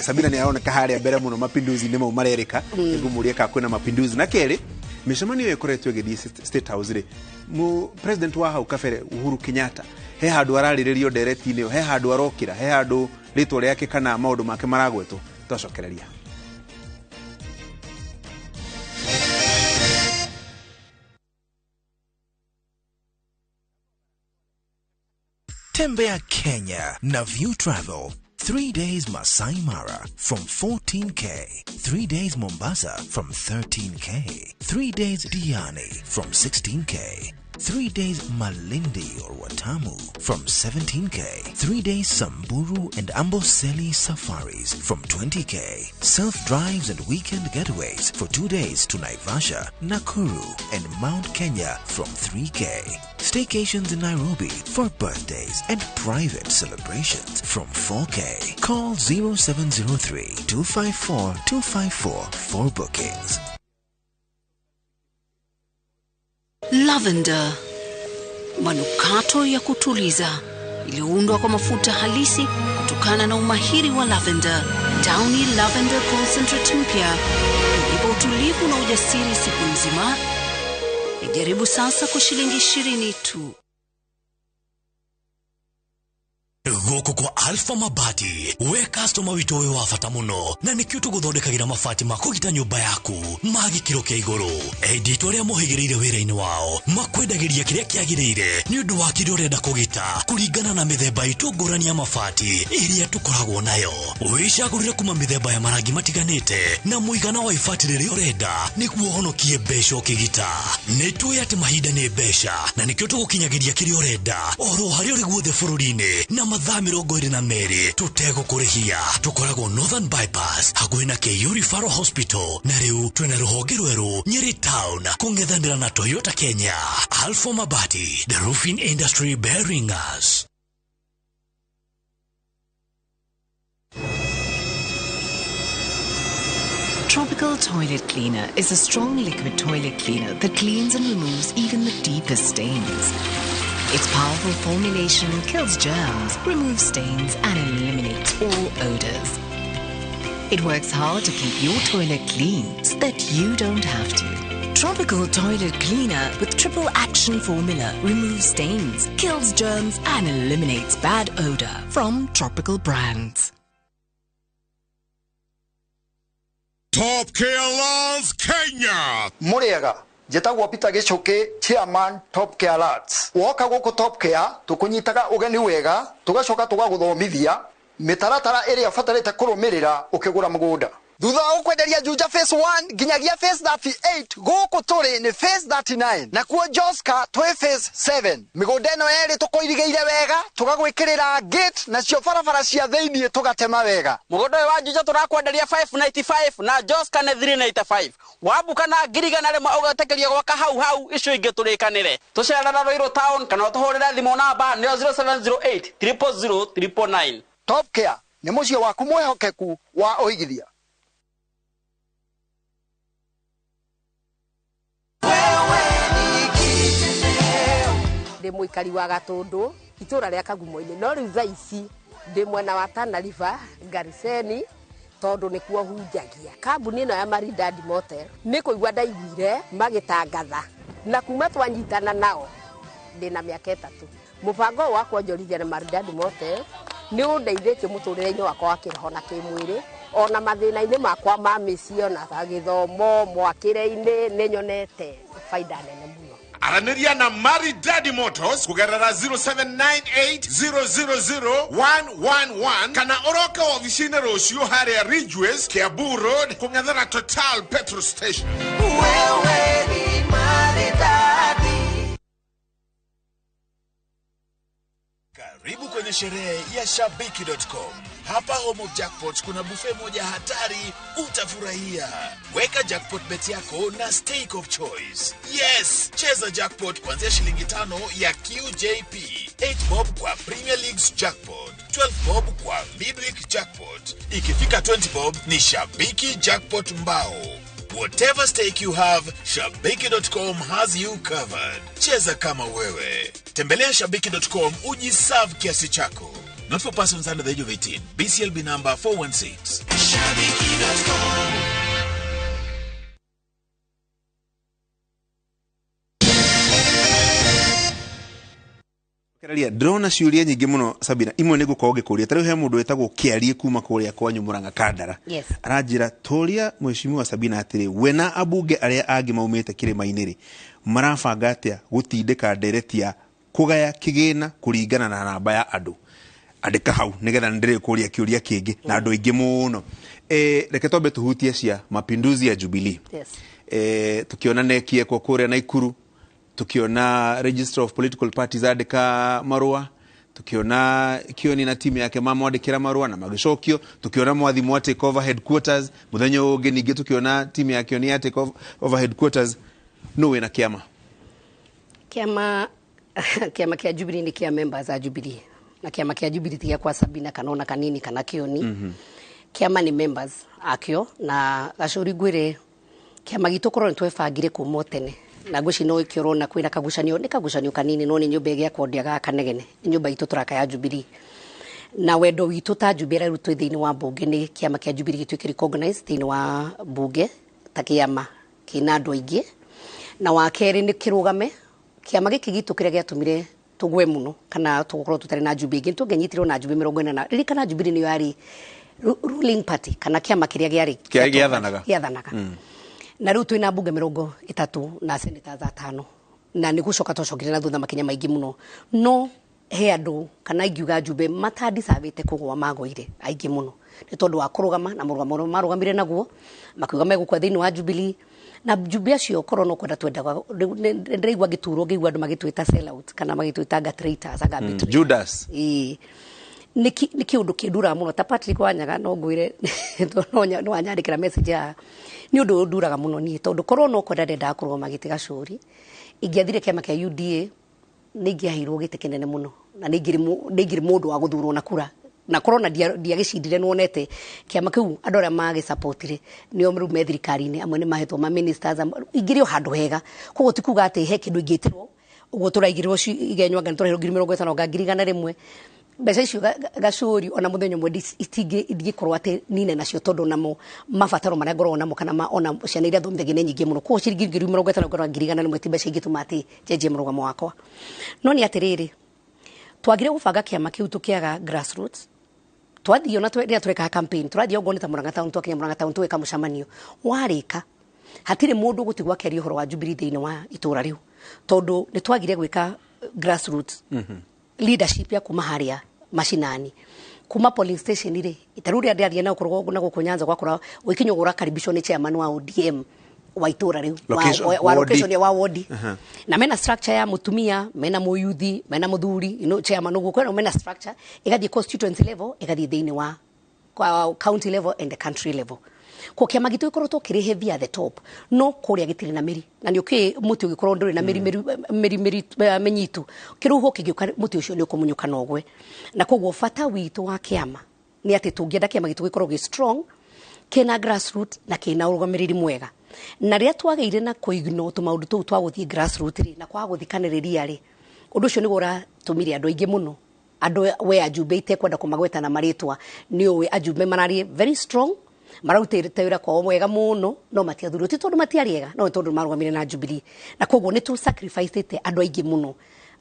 Sabina nĩ aroneka harĩa mbere mũno, mapinduzi nĩ mau marerĩka. Nĩngũmũria kana kwĩna mapinduzi. Na kerĩ, mĩcemanio ĩyo ĩkoretwo ĩgĩthiĩ State House rĩ, president wa hau kabere Uhuru Kenyatta he handũ ararĩrĩrio ndereti-inĩ ĩyo, he handũ arokĩra, he handũ rĩtwa rĩake kana maũndũ make maragwetwo? Twacokereria. Tembea Kenya na View Travel. 3 days Masai Mara from 14K. 3 days Mombasa from 13K. 3 days Diani from 16K. 3 days Malindi or Watamu from 17K. 3 days Samburu and Amboseli safaris from 20K. Self drives and weekend getaways for 2 days to Naivasha, Nakuru, and Mount Kenya from 3K. Staycations in Nairobi for birthdays and private celebrations from 4K. Call 0703 254 254 for bookings. Lavender, manukato ya kutuliza iliyoundwa kwa mafuta halisi kutokana na umahiri wa lavender. Downy Lavender Concentrate mpya huipa utulivu na ujasiri siku nzima. Ijaribu sasa kwa shilingi 20 tu. Gũkũ kwa Alpha Mabati, we customer witũ wĩ wa bata mũno, na nĩkĩo tũgũthondekagĩra mabati ma kũgita nyũmba yaku ma gĩkĩro kĩa igũrũ. Endia itũ arĩa mohĩgĩrĩire wĩra-inĩ wao makwendagĩria kĩrĩa kĩagĩrĩire nĩ ũndũ wa kĩrĩa ũrenda kũgita, kũringana na mĩthemba itũ ngũrani ya mabati ĩrĩa tũkoragwo nayo. Wĩcagũrĩre kuma mĩthemba ya marangi matiganĩte na mũigana wa ibati rĩrĩa ũrenda, nĩguo ũhonokie mbeca ũkĩgita. Nĩ tũĩ atĩ mahinda nĩ mbeca, na nĩkĩo tũgũkinyagĩria kĩrĩa ũrenda oro harĩa ũrĩ guothe bũrũri-inĩ na mathaa 22 tũtegũkũrĩhia. Tũkoragwo Northern Bypass hakuhĩ na KU Referral Hospital, na rĩu twĩna rũhonge rwerũ Nyeri Town kũng'ethanĩra na Toyota Kenya. Alpha Mabati, the roofing industry bearing us. Tropical Toilet Cleaner is a strong liquid toilet cleaner that cleans and removes even the deepest stains. Its powerful formulation kills germs, removes stains, and eliminates all odors. It works hard to keep your toilet clean so that you don't have to. Tropical Toilet Cleaner with triple action formula removes stains, kills germs, and eliminates bad odor from Tropical Brands. Top Care Laws Kenya. Mũrĩega, njĩtagwo Peter Gĩchũkĩ, chairman Top Care Lads. Woka gũkũ Top Care, tũkũnyitaga ũgeni wega, tũgacoka tũgagũthomithia mĩtaratara ĩrĩa ũbatarĩte kũrũmĩrĩra ũkĩgũra mũgũnda. Thutha wa gũkwenderia Juja phase 1 nginyagia phase 38, gũkũ tũrĩ nĩ phase 39, nakuo Joska twĩ phase 7. Mĩgũnda ĩno yerĩ tũkũirigĩire wega, tũgagwĩkĩrĩra gate, nacio barabara cia thĩiniĩ tũgatema wega. Mũgũnda ũyũ wa Juja tũrakwenderia 595 na Joska nĩ 395. Wambuka na 100,000 ũgetĩkĩrio gwaka hau hau, icio ingĩ tũrĩkanĩre. Tũcerera Ruiru Town kana ũtũhũrĩre thimũ, namba nĩyo 0708 000 999. Top Care nĩ mũciĩ waku mwĩhokeku wa ũigithia. Ndĩ mũikari wa Gatũndũ, itũra rĩa Kagumo-inĩ, no rĩu thaa ici ndĩ mwena wa Tana River, Gariseni, tondũ nĩkuo hunjagia. Kambuni ĩno ya Maridadi Motel nĩ kũigua ndaiguire magĩtangatha, na kuma twanyitana nao ndĩna mĩaka 3. Mũbango ũyũ wa kuonjorithia na Maridadi Motel nĩ ũndeithĩtie mũtũrĩre-inĩ wakwa wa kĩroho na kĩmwĩrĩ, ona mathĩna-inĩ makwa ma mĩciĩ, ona gĩthomo, mwakĩre-inĩ, nĩ nyonete baida nene mũno. Aranĩria na Maridadi Motors kũgerera 0798000111 kana ũroke ofici-inĩ rũciũ harĩa Ridgeways, Kiambu Road, kũng'ethera Total petrol station. Wewe ni maridadi. Karibu kwenye sherehe ya Shabiki.com. Hapa Home of Jackpot kuna buffet moja hatari utafurahia. Weka jackpot bet yako na stake of choice. Yes, cheza jackpot kuanzia shilingi 5 ya QJP, 8 bob kwa Premier Leagues jackpot, 12 bob kwa Midweek jackpot. Ikifika 20 bob ni Shabiki jackpot mbao. Whatever stake you have, Shabiki.com has you covered. Cheza kama wewe. Tembelea Shabiki.com ujiserve kiasi chako. Not for persons under the age of 18. BCLB number 416. Shabiki.com. Keraria ndĩrona ciũria nyingĩ mũno Sabina, imwe nĩ ngũkorwo ngĩkũria. Ta rĩu he mũndũ wĩtagwo Kĩarie kuma kũrĩa kwanyu Mũrang'a Kandara. Yes. Aranjĩra tũria mheshimiwa Sabina atĩrĩ, we na ambunge arĩa angĩ maumĩte kĩrĩma-inĩ rĩ, marabanga atĩa gũtindĩka ndereti ya kũgaya kĩgĩna kũringana na namba ya andũ? Andĩka hau nĩgetha nĩndĩrĩkũria kĩũria kĩngĩ na andũ aingĩ mũno. Reke twambe tũhutie cia mapinduzi ya Jubilee. Yes. Tukiona nekiekwo kũrĩa Naikuru, tukiona Registrar of Political Parties andĩka marũa, tukiona Kioni na timu yake mamwandĩkĩra marũa na magĩcokio, tukiona Mwathimũ a take over headquarters mũthenya ũngĩ, ningĩ tukiona timu ya Kioni ya take over headquarters. Nũ wĩna kĩama? Kiama kia Jubilee ni kia members a Jubilee, na kiama kia Jubilee ti gĩakwa Sabina kana ona kanini kana Kioni. Kiama ni members akio, na gacũri ngwĩre kiama gitũ korwo nĩ twebangire kuma o tene, na ngwĩci no ĩkĩo ũrona kwĩna kagucanio, nĩ kagucanio kanini, no nĩ nyũmba ĩgĩakwo ndĩagaga kanegene, nĩ nyũmba itũ tũraka ya Jubilee. Na wendo witũ ta Jubilee rĩu twĩ thĩinĩ wa mbunge nĩ kĩama kĩa Jubilee gĩtuĩke recognized thĩinĩ wa mbunge ta kĩama kĩna andũ aingĩ, na wa kerĩ nĩ kĩrũgame kĩama gĩkĩ gitũ kĩrĩa gĩatũmire tũgwe mũno kana tũgũkorwo tũtarĩ na Jubilee ingĩ, tũngĩnyitirwo na Jubilee 40 na ririkana Jubilee nĩyo yarĩ ruling party kana kĩama kĩrĩa gĩarĩ Gĩathanaga. Gĩathanaga. Na rĩu twĩna mbunge 30 na senators 5, na nĩ gũcoka twacokire na thutha makinya maingĩ mũno, no he andũ kana ingiuga Njumbe matandicabĩte kũgũa magũire aingĩ mũno nĩ tondũ wa kũrũgama na mũrũgamo ũrĩa marũgamire naguo, makiuga megũkua thĩinĩ wa Jubilee. Na Njumbe acio korwo no kwenda twendaga, ndĩraigua ngĩturwo ngĩigua andũ magĩtwĩta sellout kana magĩtwĩta anga traitors, anga betrayers. Judas. Ĩĩ. Nĩ kĩũndũ kĩnduraga mũno ta Patrick Wanyaga, no ngwĩre no anyandĩkĩra message haha, nĩ ũndũ ũnduraga mũno niĩ tondũ korwo no kwenda ndendaga kũrũgama gĩtĩ gacũri, ingĩathire kĩama kĩa UDA nĩ ingĩaheirwo gĩtĩ kĩnene mũno, na nĩ ingĩrĩ mũndũ wa gũthurwo na kura, na korwo na ndiagĩcindire nĩwonete kĩama kĩu andũ arĩa magĩsupportire nĩo rĩu me thirikari-inĩ, amwe nĩ mahetwo ma ministers, ingĩrĩ o handũ hega. Koguo ti kuga atĩ he kĩndũ ingĩtĩrwo ũguo tũraigĩrĩrwo igenywo anga nĩtũraheirwo 50,000 anga 100,000. Mbeca icio gacũri ona mũthenya ũmwe itingĩkorwo atĩ nine nacio tondũ namo mabataro marĩa ngoragwo namo kana ona ciana iria thomithagia nĩ nyingĩ mũno. Koguo ciringi 50,000 ngoragwo 100,000 ti mbeca ingĩtũma atĩ njenjie mũrũgamo wakwa. No nĩ atĩrĩrĩ, twagire gũbanga kĩama kĩu tũkĩaga grassroots. Twathiĩ ona rĩrĩa tũrekaga campaign, tũrathiĩ okorwo nĩ ta Murang'a town, twakinya Murang'a town tũgeka mũcemanio warĩka, hatirĩ mũndũ ũgũtigwo akĩaria ũhoro wa Jubilee thĩinĩ wa itũra rĩu tondũ nĩ twagire gwĩka grassroots leadership ya kuma harĩa mashinani, kuma polling station rĩ, ta rĩu rĩrĩa ndĩrathiĩ na gũkũ na gũkũ Nyanza gwakora ũgĩkinya ũguo ũrakaribishwo nĩ chairman wa ODM wa itũra rĩu, wa location wa wodi. Na mena structure ya mutumia, mena muyuthi, mena muthuri, you know, chairman ũguo, kwĩna mena structure ĩgathiĩ constituency level, ĩgathiĩ thĩinĩ wa county level and the country level. Ko kĩama gitũ gĩkoretwo kĩrĩ heavy at the top, no kũrĩa gĩtirĩ na mĩri, na nĩ ũkĩ mũtĩ ũgĩkorwo ndũrĩ na mĩri mĩri mĩnyitu, kĩrũhuho kĩngĩũka mũtĩ ũcio nĩ ũkũmunyũka na ũgwe. Na koguo bata witũ wa kĩama nĩ atĩ tũngĩenda kĩama gitũ gĩkorwo gĩ strong, kĩna grassroot na kĩna ũrũgamĩrĩri mwega. Na rĩrĩa twagĩire na kũignore tũmaũndũ tũu twa gũthiĩ grassroot rĩ, na kwaga gũthikanĩrĩria rĩ, ũndũ ũcio nĩguo ũratũmire andũ aingĩ mũno, andũ we ajumbe itekwenda kũmagweta na marĩtwa, nĩ ũĩ ajumbe mararĩ very strong, mararutĩte wĩra kwao wega mũno, no matiathurirwo, ti tondũ matiarĩ ega, no nĩ tondũ marũgamire na Jubilee. Na koguo nĩ tũ sacrificĩte andũ aingĩ mũno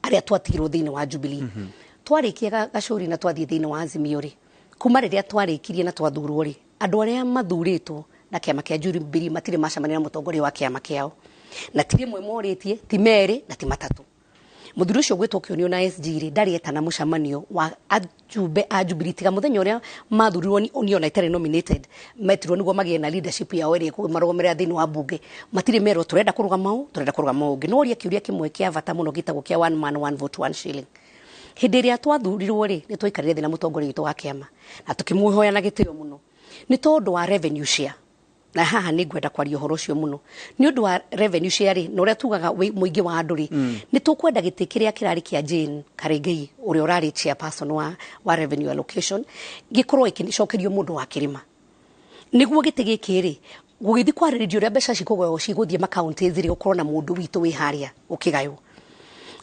arĩa twatigirwo thĩinĩ wa Jubilee. Twarĩkia gacũri na twathiĩ thĩinĩ wa Azimio rĩ, kuma rĩrĩa twarĩkirie na twathurwo rĩ, andũ arĩa mathurĩtwo na kĩama kĩa Jubilee matirĩ macemania na mũtongoria wa kĩama kĩao. Na ti rĩmwe morĩtie, ti merĩ na ti matatũ. Mũthuri ũcio gwĩtwo kĩonio na SG rĩ, ndarĩ etana mũcemanio wa ajumbe a Jubilee tiga mũthenya ũrĩa mathurirwo ni ona itarĩ nominated, metirwo nĩguo magĩe na leadership yao ĩrĩa ĩkũmarũgamĩrĩra thĩinĩ wa bunge. Matirĩ merwo tũrenda kũrũgama ũũ, tũrenda kũrũgama ũũ ũngĩ. No ũria kĩũria kĩmwe kĩa bata mũno gĩtagwo kĩa one man one vote one shilling. Hĩndĩ ĩrĩa twathurirwo rĩ, nĩ twaikarire thĩ na mũtongoria witũ wa kĩama na tũkĩmũhoya na gĩtĩo mũno nĩ tondũ wa revenue share. Na haha nĩ ngwenda kwaria ũhoro ũcio mũno nĩ ũndũ wa revenue share rĩ, na ũrĩa tugaga mũingĩ wa andũ rĩ, nĩ tũkwenda gĩtĩ kĩrĩa kĩrarĩ kĩa Jane Karingei, ũrĩa ũrarĩ chairperson wa revenue allocation, gĩkorwo gĩkĩcokerio mũndũ wa kĩrĩma. Nĩguo gĩtĩ gĩkĩ rĩ, gũgĩthiĩ kwarĩrĩrio ũrĩa mbeca cikũgaywo cigũthiĩ makaunti rĩ, gũkorwo na mũndũ witũ wĩ harĩa ũkĩgaywo.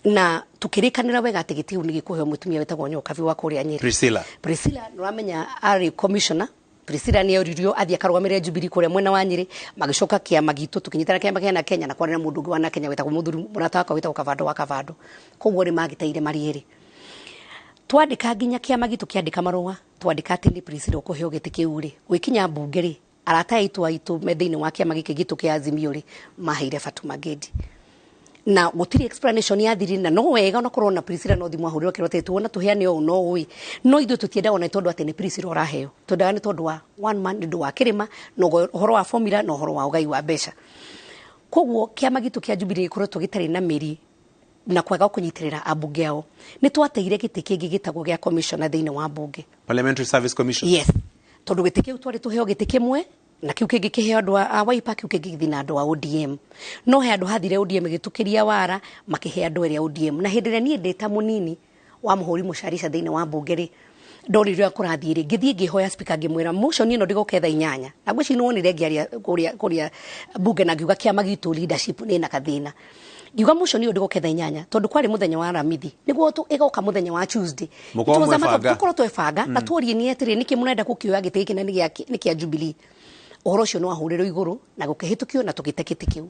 Na tukĩrĩkanĩra wega atĩ gĩtĩ kĩu nĩ gĩkũheo mũtumia wĩtagwo Nyokabi wa kũrĩa Nyĩrĩ. Priscilla. Priscilla nĩũramenya arĩ commissioner. Priscilla nĩ oririo athiĩ akarũgamĩrĩre Jubilee kũrĩa mwena wa Nyĩrĩ, magĩcoka kĩama gitũ tũkĩnyitana kĩama kĩa na Kenya, na kwarĩ na mũndũ ũngĩ wa na Kenya wĩtagwo mũthuri mũrata wakwa wĩtagwo Kavando wa Kavando. Koguo nĩ magĩteire marĩ erĩ. Twandĩka nginya kĩama gitũ kĩandĩka marũa, twandĩka atĩ nĩ Priscilla ũkũheo gĩtĩ kĩu rĩ, gwĩkinya mbunge rĩ, arata aitũ aitũ me thĩinĩ wa kĩama gĩkĩ gitũ kĩa Azimio rĩ, maheire Fatuma Gedi. Na gũtirĩ explanation ya thiri, na no wega onakorwo na Priscilla no thimũ ahũrirwo kĩrwo atĩ tuona tũheane ũũ no ũĩ. No ithuĩ tũtiendaga ona tondũ atĩ nĩ Priscilla ũraheo. Twendaga nĩ tondũ wa one man, nĩ ũndũ wa kĩrĩma, na ũhoro wa formula na ũhoro wa ũgai wa mbeca. Koguo kĩama gitũ kĩa Jubilee gĩkoretwo gĩtarĩ na mĩri na kwaga kũnyitĩrĩra ambunge ao. Nĩ twateire gĩtĩ kĩngĩ gĩtagwo gĩa commissioner thĩinĩ wa mbunge. Parliamentary Service Commission. Yes. Tondũ gĩtĩ kĩu twarĩ tũheo gĩtĩ kĩmwe, na kĩu kĩngĩ kĩheo andũ a Wiper, kĩu kĩngĩ gĩthiĩ na andũ a ODM. No he andũ hathire ODM ĩgĩtũkĩria wara, makĩhe andũ erĩ a ODM. Na hĩndĩ ĩrĩa niĩ ndĩ ta mũnini wa mũhũri mũcarica thĩinĩ wa mbunge rĩ, ndorire ũrĩa kũrathiĩ rĩ, ngĩthiĩ ngĩhoya speaker ngĩmwĩra motion ĩno ndĩgoke thaa 8. Na ngwĩciria nĩwonire ngĩaria kũrĩa mbunge na ngiuga kĩama gitũ leadership nĩ na gathĩna. Ngiuga motion ĩyo ndĩgoke thaa 8 tondũ kwarĩ mũthenya wa Aramithi, nĩguo ĩgoka mũthenya wa Tuesday. Mũkorwo mwebanga. Tũkorwo twebanga, na tworie nĩ atĩrĩ, nĩkĩ mũrenda gũkĩoya gĩtĩ gĩkĩ na nĩ kĩa Jubilee. Ũhoro ũcio nĩ wahũrĩrwo igũrũ na gũkĩhĩtũkio na tũgĩte gĩtĩ kĩu.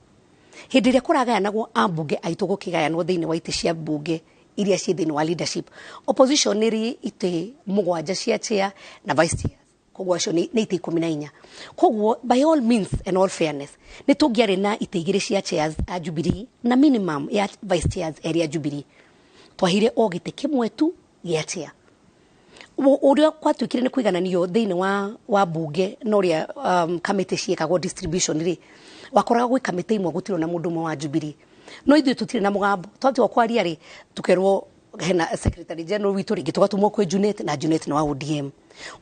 Hĩndĩ ĩrĩa kũragayanagwo ambunge aitũ gũkĩgayanwo thĩinĩ wa itĩ cia mbunge iria ciĩ thĩinĩ wa leadership, opposition nĩ ĩrĩ itĩ 7 cia chair na vice chair. Koguo acio nĩ itĩ 14. Koguo by all means and all fairness, nĩ tũngĩarĩ na itĩ 2 cia chairs a Jubilee na minimum ya vice chairs erĩ a Jubilee. Twahire o gĩtĩ kĩmwe tu gĩa chair. Ũrĩa gwatuĩkire nĩ kũigananio thĩinĩ wa mbunge na ũrĩa kamĩtĩ ciĩkagwo distribution rĩ, wakoraga gwĩ kamĩtĩ imwe gũtirĩ na mũndũ ũmwe wa Jubilee. No ithuĩ tũtirĩ na mũgambo. Twatua kwaria rĩ, tũkerwo hena secretary general witũ rĩngĩ tũgatũmwo kwĩ Junet, na Junet nĩ wa ODM.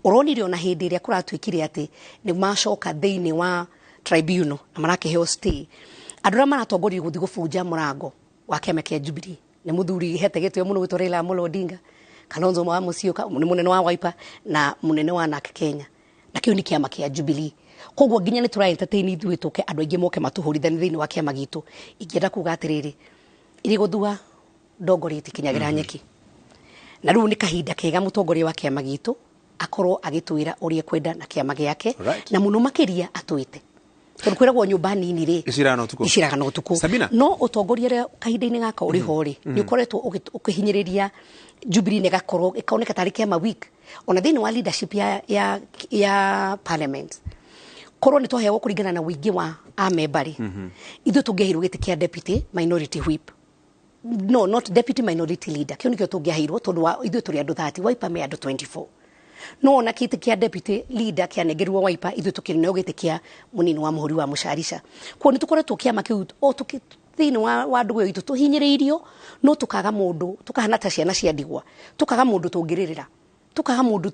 Ũronire ona hĩndĩ ĩrĩa kũratuĩkire atĩ nĩ macoka thĩinĩ wa tribunal na marakĩheo stay, andũ arĩa maratongoririe gũthiĩ gũbunja mũrango wa kĩama kĩa Jubilee nĩ mũthuri hete gĩtĩo mũno gwĩtwo Raila Amolo Odinga, Kalonzo wa Musyoka, nĩ mũnene wa Wiper na mũnene wa NARC Kenya, na kĩu nĩ kĩama kĩa Jubilee. Koguo nginya nĩ tũra entertain ithuĩ tũke andũ aingĩ moke matũhũrithanie thĩinĩ wa kĩama gitũ. Ingĩenda kuga atĩrĩrĩ, iri gũthua ndongoria ĩtikinyagĩra nyeki. Na rĩu nĩ kahinda kega mũtongoria wa kĩama gitũ akorwo agĩtwĩra ũrĩa ekwenda na kĩama gĩake, na mũno makĩria atwĩte. Tondũ kwĩragwo nyũmba nini rĩ, Iciraga ũtukũ. Iciraga na ũtukũ. Sabina. No ũtongoria ũrĩa kahinda-inĩ gaka ũrĩ ho rĩ, nĩ ũkoretwo ũkĩhinyĩrĩria Jubilee na ĩgakorwo ĩkoneka tarĩ kĩama weak. Ona thĩinĩ wa leadership ya parliament, korwo nĩ twaheagwo kũringana na ũingĩ wa amemba rĩ, ithuĩ tũngĩaheirwo gĩtĩ kĩa deputy minority whip. No, not deputy minority leader. Kĩu nĩkĩo tũngĩaheirwo tondũ wa ithuĩ tũrĩ andũ 30, Wiper me andũ 24. No ona gĩtĩ kĩa deputy leader kĩanengerirwo Wiper, ithuĩ tũkĩneo gĩtĩ kĩa mũnini wa mũhũri wa mũcarica. Koguo nĩ tũkoretwo kĩama kĩu o tũkĩ thĩinĩ wa ndũgũ itũ tũhinyĩrĩirio, no tũkaga mũndũ, tũkahana ta ciana cia ndigwa, tũkaga mũndũ tũngĩrĩrĩra, tũkaga mũndũ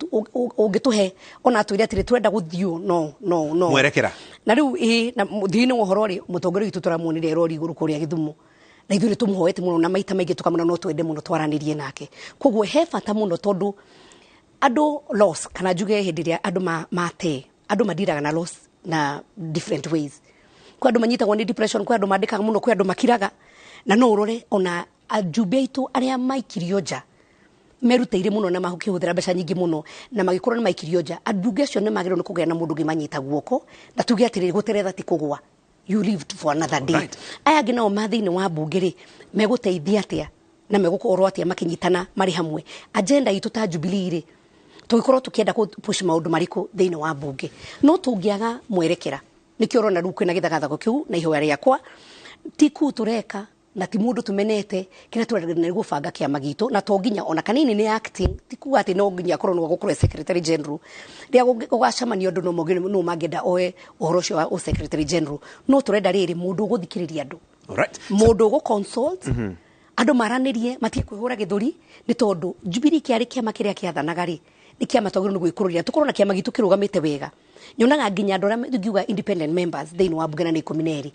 ũngĩtũhe ona atwĩre atĩrĩ tũrenda gũthiĩ no no no mwerekera. Na rĩu ĩ na mũthia-inĩ wa ũhoro rĩ, mũtongoria witũ tũramuonire erori igũrũ kũrĩa Gĩthumo, na ithuĩ nĩ tũmũhoete mũno na maita maingĩ tũkamwĩra no twende mũno twaranĩrie nake. Koguo he bata mũno tondũ andũ loss, kana njuge hĩndĩ ĩrĩa andũ mate, andũ madiraga na loss na different ways. Kwĩ andũ manyitagwo nĩ depression, kwĩ andũ mandĩkaga mũno, kwĩ andũ makiraga. Na no ũrore ona ajumbe aitũ arĩa maikirio nja merutĩire mũno na makĩhũthĩra mbeca nyingĩ mũno na magĩkorwo nĩ maikirio nja, ambunge acio nĩ magĩrĩirwo nĩ kũgĩa na mũndũ ũngĩmanyita guoko na tuge atĩrĩrĩ, gũteretha ti kũgũa, you live for another day. Aya angĩ nao ma thĩinĩ wa mbunge rĩ, megũteithia atĩa na megũkorwo atĩa makĩnyitana marĩ hamwe. Agenda itũ ta Jubilee rĩ, tũgĩkorwo tũkĩenda kũ push maũndũ marĩkũ thĩinĩ wa mbunge, no tũngĩaga mwerekera. Nĩkĩo ũrona rĩu kwĩna gĩthagathago kĩu na ihoya rĩakwa Ti kuu tũreka na ti mũndũ tũmenete, kĩrĩa tũrenda nĩ gũbanga kĩama gitũ, na to nginya ona kanini nĩ acting, ti kuga atĩ no nginya akorwo nĩwe gũkorwo secretary general. Rĩrĩa gũgacemanio andũ no mangĩenda oe ũhoro ũcio wa secretary general, no tũrenda rĩrĩ mũndũ ũgũthikĩrĩria andũ, mũndũ ũgũ consult andũ, maranĩrie, matige kwĩhũra gĩthũri, nĩ tondũ Jubilee kĩarĩ kĩama kĩrĩa kĩathanaga rĩ, nĩ kĩama twagĩrĩirwo nĩ gwĩkũrũria, tũkorwo na kĩama gitũ kĩrũgamĩte wega. Nyonaga nginya andũ arĩa ingiuga independent members thĩinĩ wa mbunge na nĩ 12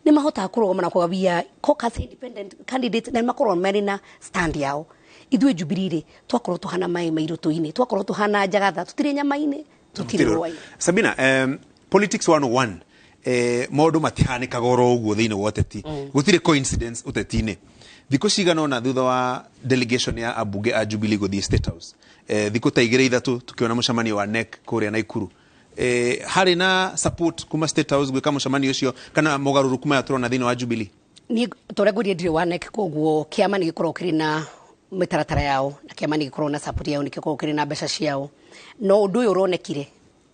nĩ mahotaga kũrũgama na kuga we are caucus independent candidate, na nĩ makorwo marĩ na stand yao. Ithuĩ Jubilee rĩ, twakorwo tũhana maĩ mairũ tũinĩ, twakorwo tũhana njagatha, tũtirĩ nyama-inĩ, tũtirĩ rũa-inĩ. Sabina, politics 101, maũndũ matihanĩkaga oro ũguo thĩinĩ wa ũteti. Gũtirĩ coincidence ũteti-inĩ. Thikũ cigana ũna thutha wa delegation ya ambunge a Jubilee gũthiĩ State House, thikũ ta igĩrĩ ithatũ, tũkĩona mũcemanio wa NEC kũrĩa Naikuru. Harĩ na support kuma State House gwĩka mũcemanio ũcio kana mogarũrũku maya tũrona thĩinĩ wa Jubilee? Niĩ ta ũrĩa ngwĩrire, ndirĩ wa NEC, koguo kĩama nĩ gĩkoragwo kĩrĩ na mĩtaratara yao, na kĩama nĩ gĩkoragwo na support yao, nĩ gĩkoragwo kĩrĩ na mbeca ciao. No ũndũ ũyũ ũronekire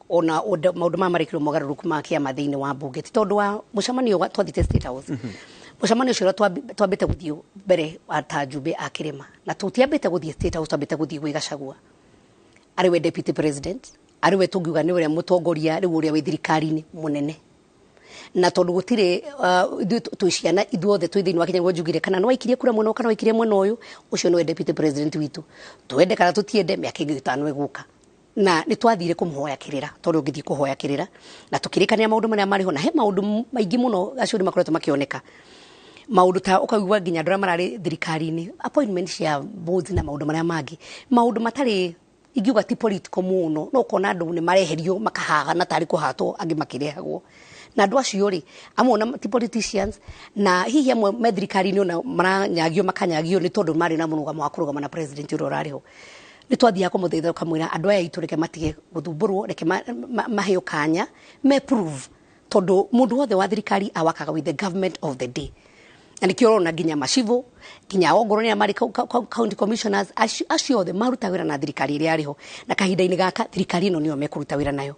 ona maũndũ maya marekirwo, mogarũrũku ma kĩama thĩinĩ wa mbunge, ti tondũ wa mũcemanio twathiĩte State House. Mũcemanio ũcio ũrĩa twambĩte gũthiĩ mbere ta njumbe a kĩrĩma, na tũtiambĩte gũthiĩ State House, twambĩte gũthiĩ gwĩ Gachagua, arĩ we deputy president, arĩ we tũngiuga nĩ ũrĩa mũtongoria rĩu ũrĩa wĩ thirikari-inĩ mũnene. Na tondũ gũtirĩ ithuĩ twĩ ciana ithuothe twĩ thĩinĩ wa Kenya, nĩguo njugire kana nĩ waikirie kura mwena ũyũ kana waikirie mwena ũyũ, ũcio nĩwe deputy president witũ, twende kana tũtiende, mĩaka ĩngĩ 5 ĩgũka. Na nĩ twathire kũmũhoya kĩrĩra tondũ ũngĩthiĩ kũhoya kĩrĩra na tũkĩrĩkania maũndũ marĩa marĩ ho, na he maũndũ maingĩ mũno acio makoretwo makĩoneka, maũndũ ta ũkaigua nginya andũ arĩa mararĩ thirikari-inĩ, appointment cia boards na maũndũ marĩa mangĩ, maũndũ matarĩ ingiuga ti political mũno, no ũkona andũ nĩ mareherio makahana tarĩ kũhatwo, angĩ makĩrehagwo. Na andũ acio rĩ, amwe ona ti politicians, na hihi amwe me thirikari-inĩ ona maranyagio, makanyagio nĩ tondũ marĩ na mũrũgamo wa kũrũgama na president ũrĩa ũrarĩ ho. Nĩ twathiaga kũmũthaitha, ũkamwĩra andũ aya aitũ reke matige gũthumbũrwo, reke maheo kanya me prove, tondũ mũndũ wothe wa thirikari awakaga with the government of the day. Na nĩkĩo ũrona nginya macibu, nginya ongorwo nĩ marĩ county commissioners, acio othe maruta wĩra na thirikari ĩrĩa yarĩ ho, na kahinda-inĩ gaka thirikari ĩno nĩyo mekũruta wĩra nayo.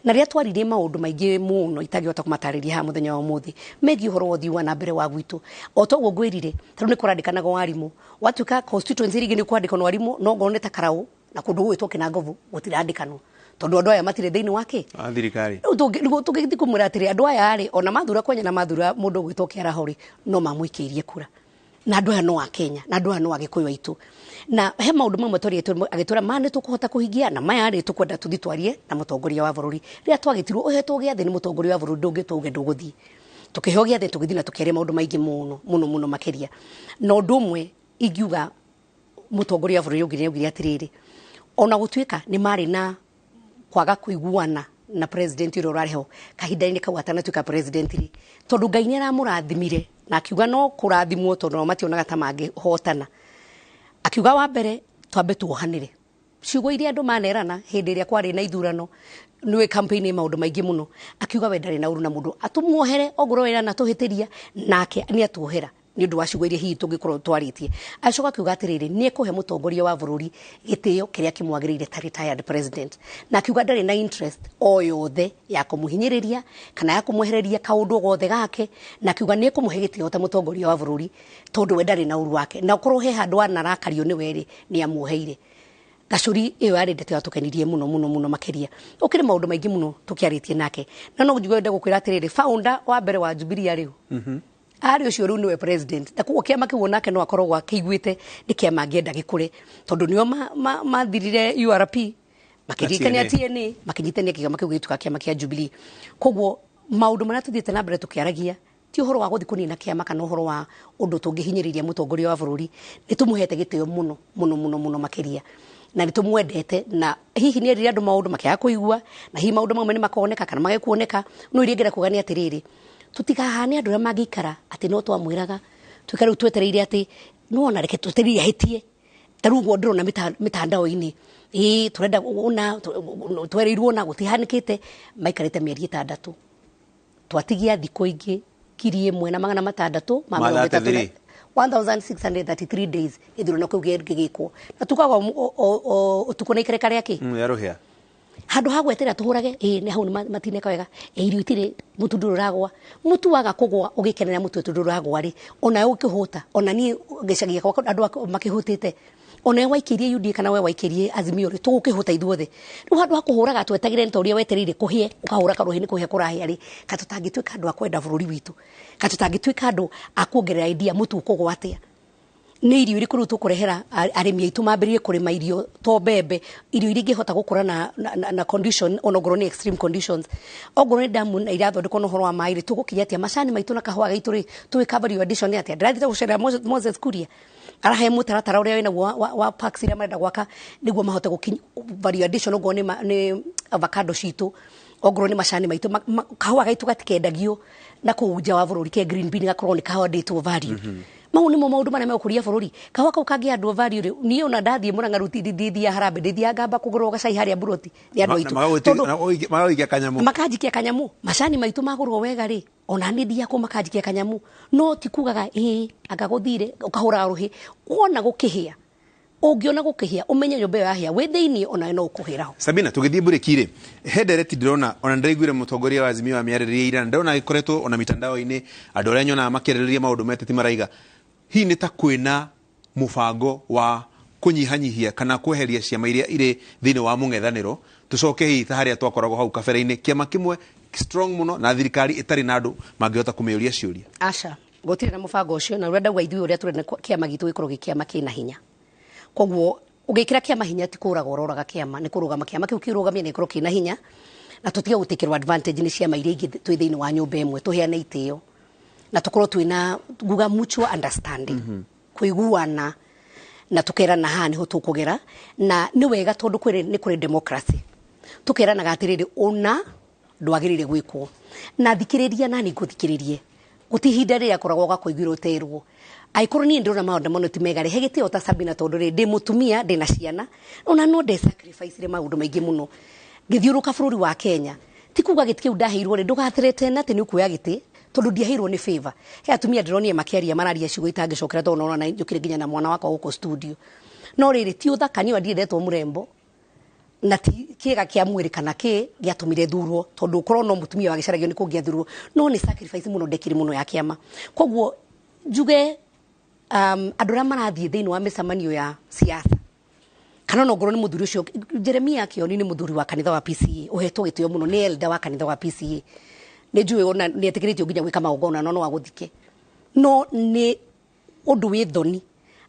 Na rĩrĩa twaririe maũndũ maingĩ mũno itangĩhota kũmatarĩria haha mũthenya wa ũmũthĩ megiĩ ũhoro wa ũthii wa na mbere wa gwitũ, o toguo ngwĩrire, tarĩu nĩ kũrandĩkanaga warimũ, watuĩka constituency rĩngĩ nĩ kwandĩkwo na warimũ, no ngorwo nĩ ta Karaũ na kũndũ gũgwĩtwo Kĩnangobu gũtirandĩkanwo tondũ andũ aya matirĩ thĩinĩ wa kĩ wa thirikari. Rĩu nĩguo tũngĩthiĩ kũmwĩra atĩrĩ, andũ aya rĩ, ona mathura kwenya na mathura mũndũ ũgwĩtwo Kĩaraho rĩ, no mamũikĩirie kura, na andũ aya no a Kenya, na andũ aya no Agĩkũyũ aitũ. Na he maũndũ mamwe twarie, agĩtwĩra ma nĩ tũkũhota kũhingia, na maya rĩ, tũkwenda tũthiĩ twarie na mũtongoria wa bũrũri. Rĩrĩa twagĩtirwo ũhetwo gĩathĩ nĩ mũtongoria wa bũrũri, ndũngĩtwo uge ndũgũthiĩ. Tũkĩheo gĩathĩ, tũgĩthiĩ na tũkĩaria maũndũ maingĩ mũno mũno mũno makĩria. Na ũndũ ũmwe ingiuga mũtongoria wa bũrũri augire, augire atĩrĩrĩ, ona gũtuĩka nĩ marĩ na kwaga kũiguana na president ũrĩa ũrarĩ ho kahinda-inĩ kau atanatuĩka president rĩ, tondũ Ngai nĩ aramũrathimire, na akiuga no kũrathimwo, tondũ nao mationaga ta mangĩhotana. Akiuga wa mbere twambe tuohanĩre ciugo iria andũ manerana hĩndĩ ĩrĩa kwarĩ na ithurano, nĩwe campaign, maũndũ maingĩ mũno. Akiuga we ndarĩ na ũru na mũndũ, atũmuohere ongorwo wĩra na tũhĩtĩria, nake nĩ atuohera nĩ ũndũ wa ciugo iria hihi tũngĩkorwo twarĩtie. Acoka akiuga atĩrĩrĩ, nĩ ekũhe mũtongoria wa bũrũri gĩtĩo kĩrĩa kĩmwagĩrĩire ta retired president, na akiuga ndarĩ na interest o yothe ya kũmũhinyĩrĩria kana ya kũmwehereria kaũndũ gothe gake, na akiuga nĩ ekũmũhe gĩtĩo ta mũtongoria wa bũrũri, tondũ we ndarĩ na ũru wake, na okorwo he handũ anarakario nĩ we rĩ, nĩ amuoheire. Gacũri, ĩyo yarĩ ndeto yatũkenirie mũno mũno mũno makĩria. Ũkĩrĩ maũndũ maingĩ mũno tũkĩarĩtie nake, na no njigue gũkwĩra atĩrĩrĩ, founder wa mbere wa Jubilee rĩu arĩ ũcio rĩu nĩwe president, na koguo kĩama kĩu onake no akoragwo akĩiguĩte nĩ kĩama angĩenda gĩkũre, tondũ nĩo mathirire URP, makĩririkania Na TNA, makĩnyitania kĩama kĩu gĩtuĩka kĩama kĩa Jubilee. Koguo maũndũ marĩa tũthiĩte na mbere tũkĩaragia ti ũhoro wa gũthiĩ kũnina kĩama kana ũhoro wa ũndũ tũngĩhinyĩrĩria mũtongoria wa bũrũri. Nĩ tũmũhete gĩtĩo mũno mũno mũno mũno makĩria, na nĩ tũmwendete, na hihi nĩ erire andũ maũndũ makĩaga kũigua, na hihi maũndũ mamwe nĩ makoneka kana mage kuoneka. No iria ngĩenda kuga nĩ atĩrĩrĩ, tũtikahane andũ arĩa mangĩikara atĩ no twamwĩraga tuikare rĩu twetereire atĩ nĩwona, reke twetereire ahĩtie. Ta rĩu ũguo ndĩrona mĩtandao-inĩ, ĩĩ, tũrenda ũna, twereirwo na gũtihanĩkĩte, maikarĩte mĩeri 6, twatigia thikũ ingĩ 1600 ma Ma 33 33. 1633 days gĩthurano kĩu gĩgĩkwo, na tukaga ũtukũ na ikereka rĩa kĩ Ya rũhĩa. Handũ ha gweterera tũhũrage ĩĩ nĩ hau nĩ matineka wega, ĩ irio itirĩ, mũtu ndũragwa, mũtu waga kũgwa ũgĩkenera mũtu ũyũ ndũragwa rĩ, onawe ũkĩhũta, ona niĩ gĩcagi gĩakwa andũ makĩhũtĩte, onawe waikĩrie UDA kana we waikĩrie Azimio rĩ, tũgũkĩhũta ithuothe. Rĩu handũ ha kũhũraga twetagĩrĩre nĩ ta ũrĩa wetereire kũhĩe, ũkahũra karũhĩ nĩ kũhĩa kũrahĩa rĩ, ka tũtangĩtuĩka andũ a kwenda bũrũri witũ, ka tũtangĩtuĩka andũ a kuongerera idea mũtu ũkũgwa atĩa. Nĩ irio irĩkũ rĩu tũkũrehera arĩmi aitũ mambĩrĩrie kũrĩma irio to mbembe, irio iria ingĩhota gũkũra na condition, ona ongorwo nĩ extreme conditions, ongorwo nĩ damu na irathondekwo na ũhoro wa maĩ rĩ, tũgũkinya atĩa macani maitũ na kahũa gaitũ rĩ, tũgĩka value addition atĩa. Ndĩrathiĩ gũcerera Moses Kuria, arahe mũtaratara ũrĩa wĩnaguo wa parks iria marenda gwaka nĩguo mahote gũkinya value addition, ongorwo nĩ avocado citũ, ongorwo nĩ macani maitũ, kahũa gaitũ gatikendagio na kũu nja wa bũrũri, ke green bean gakorwo nĩ kahandĩtwo value. Mau nĩmo maũndũ marĩa megũkũria bũrũri. Kahũa kau kangĩhandwo value rĩ, niĩ ona ndathiĩ Mũrang'a rĩu ndithiaga harambee, ndithiaga ngamba kũgũrwo gacai harĩa Mburoti nĩ andũ aitũ. Tondũ magagũikia kanyamũ. Makanjikia kanyamũ. Macani maitũ magũrwo wega rĩ, ona niĩ thiaga kũu makanjikia kanyamũ. No ti kugaga ĩĩ anga gũthire ũkahũraga rũhĩ. Wona gũkĩhĩa, ũngĩona gũkĩhĩa ũmenye nyũmba ĩyo yahĩa wĩ thĩiniĩ, onawe no ũkũhĩra ho. Sabina, tũgĩthiĩ mburĩki rĩ, he ndereti ndĩrona, ona ndĩraiguire mũtongoria wa Azimio amĩarĩrĩria ira, ndĩrona agĩkoretwo ona mitandao-inĩ, andũ arĩa nyonaga makĩarĩrĩria maũndũ meteti maraiga hihi nĩ ta kwĩna mũbango wa kũnyihanyihia kana kweheria ciama iria irĩ thĩinĩ wa mũng'ethanĩro, tũcoke hihi ta harĩa twakoragwo hau kabere-inĩ, kĩama kĩmwe strong mũno na thirikari ĩtarĩ na andũ mangĩhota kũmĩũria ciũria. Aca, gũtirĩ na mũbango ũcio, na ũrĩa ndauga ithuĩ ũrĩa tũrenda kĩama gitũ gĩkorwo gĩ kĩama kĩna hinya. Koguo ũgĩkĩra kĩama hinya ti kũraga ũroraga kĩama, nĩ kũrũgama kĩama kĩu kĩrũgamie na gĩkorwo kĩna hinya, na tũtige gũtĩkĩrwo advantage nĩ ciama iria ingĩ twĩ thĩinĩ wa nyũmba ĩmwe, tũheane itĩo na tũkorwo twĩna nguga mutual understanding, kũiguana na tũkerana haha nĩho tũkũgera, na nĩ wega tondũ nĩ kũrĩ democracy, tũkeranaga atĩrĩrĩ ũna ndwagĩrĩire gwĩkwo, na thikĩrĩria na niĩ ngũthikĩrĩrie, gũti ihinda rĩrĩa koragwo gakũiguĩra ũterwo. Angĩkorwo niĩ ndĩrona maũndũ mano ti mega rĩ, he gĩtĩo ta Sabina, tondũ rĩ ndĩ mũtumia, ndĩ na ciana, ona no nde sacrifice rĩ maũndũ maingĩ mũno ngĩthiũrũka bũrũri wa Kenya. Ti kuga gĩtĩ kĩu ndaheirwo rĩ, ndũgathirete na atĩ nĩ ũkuoya gĩtĩ tondũ ndiaheirwo nĩ favor. He atumia ndĩronire makĩaria mararia ciugo itangĩcokera, tondũ nona na njũkire nginya na mwana wakwa gũkũ studio. No rĩrĩ ti ũthaka, niĩ ndiendetwo mũrembo na ti kĩga kĩa mwĩrĩ kana kĩ gĩatũmire thurwo, tondũ ũkorwo no mũtumia wagĩcaragio nĩ kũngĩathurwo, no nĩ sacrifice mũno ndekire mũno ya kĩama. Koguo njuge andũ arĩa marathiĩ thĩinĩ wa mĩcemanio ya siasa, kana no ngorwo nĩ mũthuri ũcio Jeremia Kioni nĩ mũthuri wa kanitha wa PCA, ũhetwo gĩtĩo mũno, nĩ elder wa kanitha wa PCA, nĩ njũĩ ona nĩ etĩkĩrĩtio nginya gwĩka magongona no no agũthike, no nĩ ũndũ wĩ thoni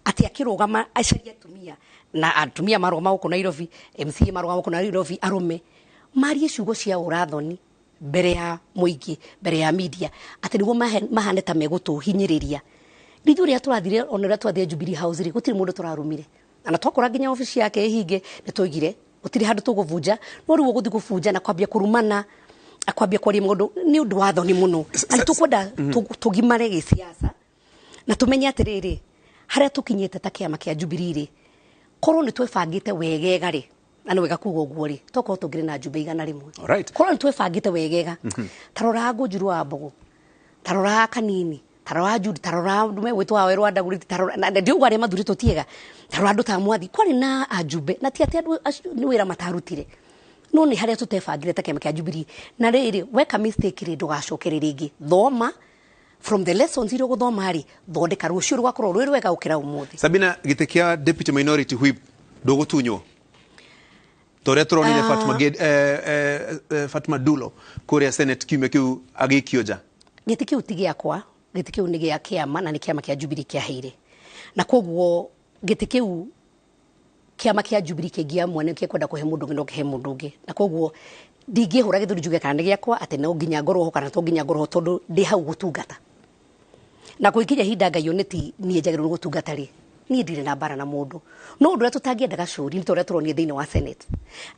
atĩ akĩrũgama acarie atumia, na atumia marũgama gũkũ Nairobi, MCA marũgama gũkũ Nairobi, arũme marie ciugo cia ũrathoni mbere ya mũingĩ, mbere ya media, atĩ nĩguo mahane ta megũtũhinyĩrĩria. Ithuĩ ũrĩa tũrathire, ona ũrĩa twathire Jubilee House rĩ, gũtirĩ mũndũ tũrarumire, na twakora nginya obici yake ĩhinge, nĩ twaugire gũtirĩ handũ tũgũbunja, no rĩu ũgũthiĩ gũbunja na kwambia kũrumana, kwambia kwaria maũndũ nĩ ũndũ wa thoni mũno. Na tũkwenda tũgimare gĩsiasa na tũmenye atĩrĩrĩ, harĩa tũkinyĩte ta kĩama kĩa Jubilee rĩ, korwo nĩ twebangĩte wegega rĩ, na nĩ wega kuga ũguo rĩ, tokorwo tũngĩrĩ na njumbe 100. Korwo nĩ twebangĩte wegega, ta rora Ngũnjuru wa Mbogo, ta rora Kanini, ta rora Jude, ta rora andũ megwĩtwo wa Werũ wa Ndagũrĩti, ta rora na ndiuga arĩa mathurĩtwo ti ega, ta rora andũ ta Mwathi, kwarĩ na ajumbe, na ti atĩ andũ acio nĩ wĩra matarutire, no nĩ harĩa tũtebangire ta kĩama kĩa Jubilee. Na rĩrĩ weka mistake rĩ, ndũgacokere rĩngĩ, thoma from the lessons iria ũgũthoma rĩ, thondeka rũciũ rũgakorwo rwĩ rwega gũkĩra ũmũthĩ. Sabina, gĩtĩ kĩa deputy minority whip ndũgũtunywo ta ũrĩa tũronire Fatuma Dulo kũrĩa Senate kiumia kĩu agĩikio nja? Gĩtĩ kĩu ti gĩakwa, gĩtĩ kĩu nĩ gĩa kĩama na nĩ kĩama kĩa Jubilee kĩaheire, na koguo gĩtĩ kĩu kĩama kĩa Jubilee kĩngĩamua nĩ kĩkwenda kũhe mũndũ ũngĩ no kĩhe mũndũ ũngĩ, na koguo ndingĩhũra gĩthũri njuge kana nĩ gĩakwa atĩ no nginya ngorwo ho kana to nginya ngorwo ho, tondũ ndĩ hau gũtungata. Na gũgĩkinya ihinda Ngai oneti niĩ njagĩrĩirwo nĩ gũtungata rĩ, niĩ ndirĩ na mbara na mũndũ. No ũndũ ũrĩa tũtangĩenda gacũri nĩ ta ũrĩa tũronire thĩinĩ wa Senate,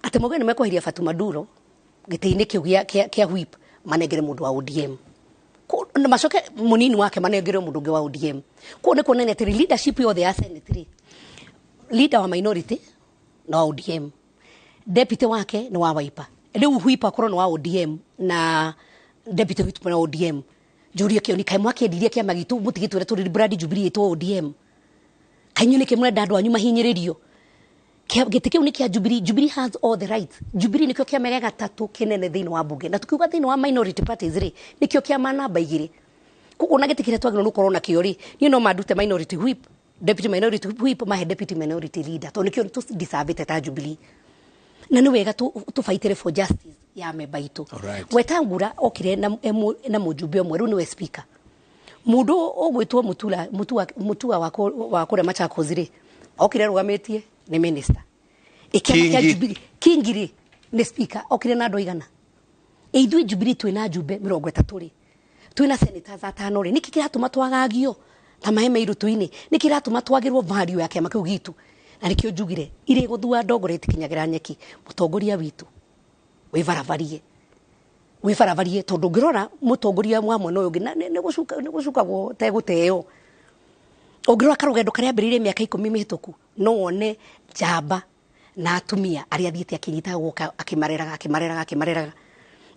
atĩ mauge nĩ mekweheria Fatuma Duro gĩtĩ-inĩ kĩu kĩa whip, manengere mũndũ wa ODM, na macoke mũnini wake manengere mũndũ ũngĩ wa ODM. Koguo nĩ kuonania atĩ leadership yothe ya Senate rĩ, leader wa minority na wa ODM, deputy wake nĩ wa Wiper, rĩu whip akorwo nĩ wa ODM na deputy whip nĩ wa ODM. Njũrie Kĩoni, kaĩ mwakĩendirie kĩama gitũ mũtigĩtwĩre tũrĩ brand Jubilee ĩtwo ODM? Kaĩ inyuĩ nĩkĩ mũrenda andũ anyu mahinyĩrĩrio? Gĩtĩ kĩu nĩ kĩa Jubilee. Jubilee has all the rights. Jubilee nĩkĩo kĩama gĩa gatatũ kĩnene thĩinĩ wa bunge, na tukiuga thĩinĩ wa minority parties rĩ, nĩkĩo kĩama namba 2. Koguo na gĩtĩ kĩrĩa twagĩrĩirwo nĩ gũkorwo nakĩo rĩ, niĩ no mandute minority whip, deputy minority whip, mahe deputy minority leader, tondũ nĩkĩo tũ ta Jubilee. Na nĩ wega tũbaitĩre for justice ya memba itũ. Wetangura okire na mũjumbe ũmwe, rĩu nĩwe speaker. Mũndũ ũgwĩtwo Mutua wa kũrĩa Machakos rĩ, okire arũgamĩtie nĩ minister. Kĩama kĩa Jubilee Kingi rĩ nĩ speaker, okire na andũ aigana? Ithuĩ Jubilee twĩna njumbe 30 rĩ, twĩna senators 5 rĩ, nĩkĩ kĩratũma twagagio ta maĩ me irũtũ-inĩ? Nĩkĩ kĩratũma twagĩrwo value ya kĩama kĩu gitũ? Na nĩkĩo njugire irĩ gũthua ndongore itikinyagĩra nyeki. Mũtongoria witũ wĩbarabarie, tondũ ũngĩrora mũtongoria wa mwena ũyũ ũngĩ nĩ gũcukagwo tegũteo. Ũngĩrora karũgendo karĩa ambĩrĩirie mĩaka 10 mĩhĩtũku, no wone njamba na atumia arĩa athiĩte akĩnyitaga guoka akĩmareraga.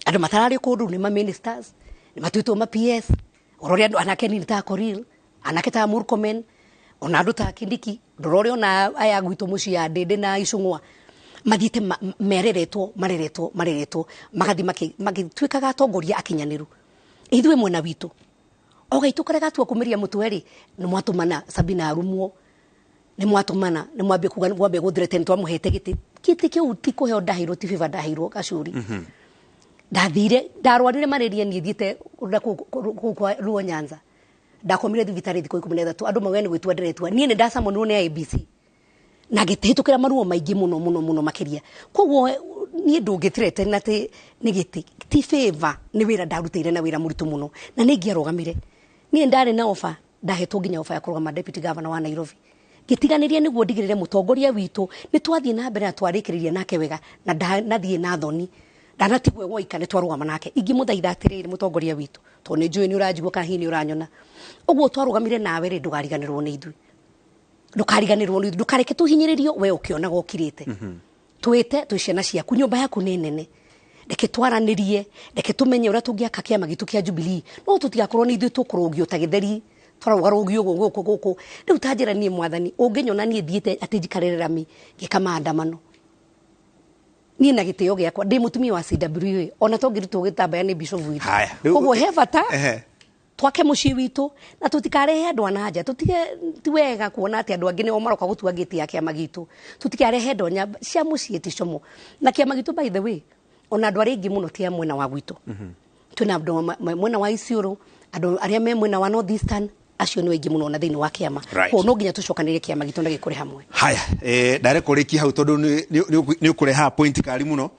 Andũ matararĩ kũndũ nĩ ma ministers, nĩ matuĩtwo ma PS, ũrore andũ anake nini ta Korir, anake ta Murkomen, ona andũ ta Kindiki, ndũrore ona aya gwitũ mũciĩ ya Ndĩndĩ na Icũng'wa, mathiĩte mereretwo mareretwo magathiĩ magĩtuĩkaga atongoria akinyanĩru. Ithuĩ mwena witũ o gaitũ karĩa gatua kumĩria mũtwe rĩ, nĩ mwatũmana Sabina arumwo, nĩ mwatũmana nĩ mwambie kuga mwambie gũthirete, nĩ twamũhete gĩtĩ. Gĩtĩ kĩu ti kũheo ndaheirwo, ti favor ndaheirwo Gacuri. Ndathire ndarwarire malaria niĩ thiĩte kũu kwa Luo Nyanza, ndakomire thibitarĩ thikũ 13, andũ mauga nĩ gwĩtua ndĩretua. Niĩ nĩ ndacamonirwo nĩ IEBC na ngĩhĩtũkĩra maruo maingĩ mũno mũno mũno makĩria. Koguo niĩ ndũngĩtirete na atĩ nĩ gĩtĩ ti favor, nĩ wĩra ndarutĩire na wĩra mũritũ mũno, na nĩ ingĩarũgamire. Niĩ ndarĩ na ofa, ndahetwo nginya ofa ya kũrũgama deputy governor wa Nairobi, ngĩtiganĩria nĩguo ndigĩrĩre mũtongoria witũ nĩ twathiĩ na mbere na twarĩkĩrĩria nake wega, na ndathiĩ na thoni, ndanatigwo woika, nĩ twarũgama nake. Ingĩmũthaitha atĩrĩrĩ mũtongoria witũ, tondũ nĩ njũĩ nĩ ũranjigua kana hihi nĩ ũranyona, ũguo twarũgamire nawe rĩ, ndũkariganĩrwo nĩ ithuĩ, ndũkareke tũhinyĩrĩrio we ũkĩonaga ũkirĩte. Twĩte twĩ ciana ciaku, nyũmba yaku nĩ nene, reke twaranĩrie, reke tũmenye ũrĩa tũngĩaka kĩama gitũ kĩa Jubilee. No tũtigakorwo nĩ ithuĩ tũkũrũgio ta gĩtheri, twarũgarũgio gũkũ gũkũ. Rĩu ta njĩra niĩ mwathani, ũngĩnyona niĩ thiĩte atĩ njikarĩre rami ngĩka maandamano, niĩ na gĩtĩo gĩakwa ndĩ mũtumia wa CWA, ona tongĩrutwo gĩtambaya nĩ bishop witũ. Koguo he bata twake mũciĩ witũ na tũtikarehe andũ a na nja. Tũtige, ti wega kuona atĩ andũ angĩ nĩo maroka gũtua ngĩti ya kĩama gitũ. Tũtikarehe ndonya cia mũciĩ ti como na kĩama gitũ. By the way, ona andũ arĩa aingĩ mũno ti a mwena wa gwitũ, twĩna andũ mwena wa Isiolo, andũ arĩa me mwena wa North Eastern, acio nĩ aingĩ mũno na thĩinĩ wa kĩama. Koguo no nginya tũcokanĩrĩrie kĩama gitũ na gĩkũre hamwe. Haya, ndare kũrĩkia hau tondũ nĩ ũkũreha point kari mũno.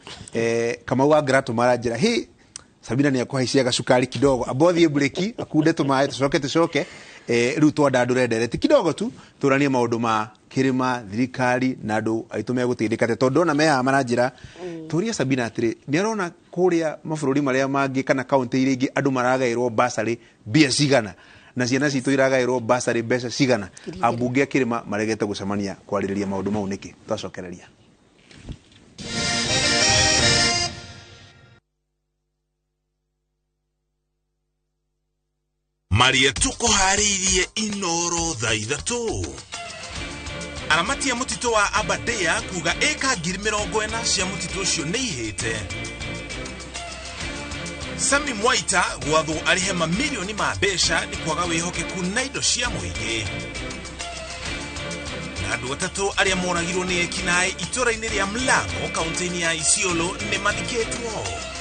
Kamau wa Grato maranjĩra hi Sabina nĩ akũhaicia gacukari kidogo, ambothiĩ breki akunde tũmaĩ tũcoke rĩu twandandũre ndereti kidogo tu, tũranie maũndũ ma kĩrĩma, thirikari na andũ aitũ megũteithĩka atĩa, tondũ ndona me haha maranjĩra tũrie Sabina atĩrĩ, nĩ arona kũrĩa mabũrũri marĩa mangĩ kana kaũntĩ iria ingĩ andũ maragaĩrwo basarĩ mbia cigana, na ciana citũ iragaĩrwo basarĩ mbeca cigana, ambunge a kĩrĩma maregete gũcemania kwarĩrĩria maũndũ mau nĩkĩ? Twacokereria. Maria tukuharĩirie Inoro thaa 3. Aramati a mũtitũ wa Aberdare kuga ĩka 40,000 cia mũtitũ ũcio nĩ ihĩte. Sami Mwaita gwathwo arĩhe mamirioni ma mbeca nĩ kwaga wĩhokeku na indo cia mũingĩ. Na andũ 3 arĩa moragirwo nĩ ekinaĩ itũra-inĩ rĩa Mlango kaũntĩ-inĩ ya Isiolo nĩ mathikĩtwo.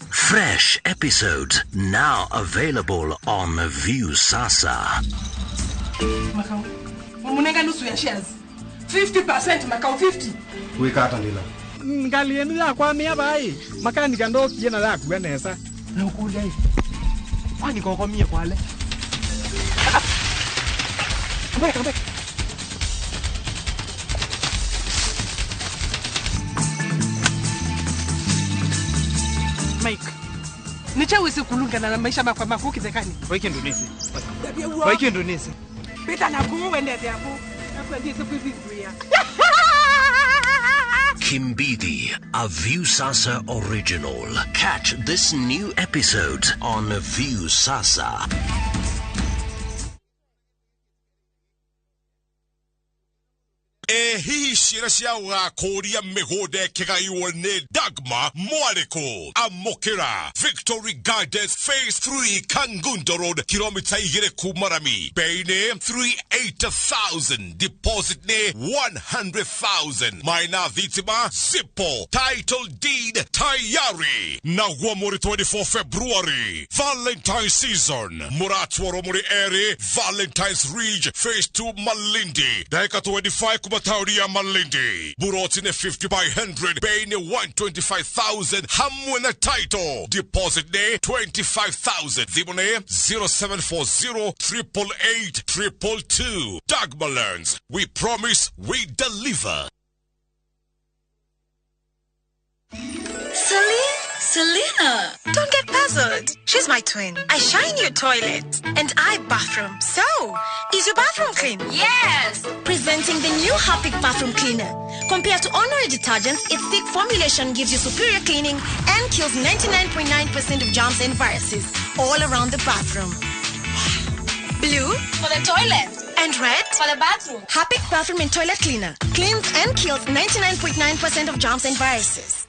Fresh episodes now available on View Sasa. Makau, munenga nusu ya shares. 50% Makau, 50. Wikata ndila. Ngali yenu ya kwa mia bai. Makani kando kiena la kuenesa. Na ukulia hivi. Kwani koko mie kwale. Come back, come back. Mike. Nichawezi kulungana na maisha makwa makuki zekani. Wiki Indonesia. Wiki Indonesia. Pita na kuwende hapo. Kimbidi, a Viusasa original. Catch this new episode on Viusasa. Hihi ciĩra cia gũgakũria mĩgũnda ĩkĩgaiwo nĩ Dagma mwarĩkũ? Amũkĩra Victory Gardens Phase 3, Kangundo Road, kilomita 2 kuma rami. Bei nĩ 380,000, deposit nĩ 100,000. Maina thitima zipo, title deed tayari. Naguo muri 24 February, Valentine season, muratwarwo muri eri Valentine's Ridge Phase 2, Malindi, ndagĩka 25 kuma taũni ya Malindi. Buroti nĩ 50 by 100, bei nĩ 125,000 hamwe na title, deposit nĩ 25,000. Thimũ nĩ 0740 888 222. Dagma Lands, we promise, we deliver. Celine? Selena! Don't get puzzled. She's my twin. I shine your toilet and I bathroom. So, is your bathroom clean? Yes! Presenting the new Harpic bathroom cleaner. Compared to ordinary detergents, its thick formulation gives you superior cleaning and kills 99.9% of germs and viruses all around the bathroom. Blue for the toilet and red for the bathroom. Harpic bathroom and toilet cleaner cleans and kills 99.9% of germs and viruses.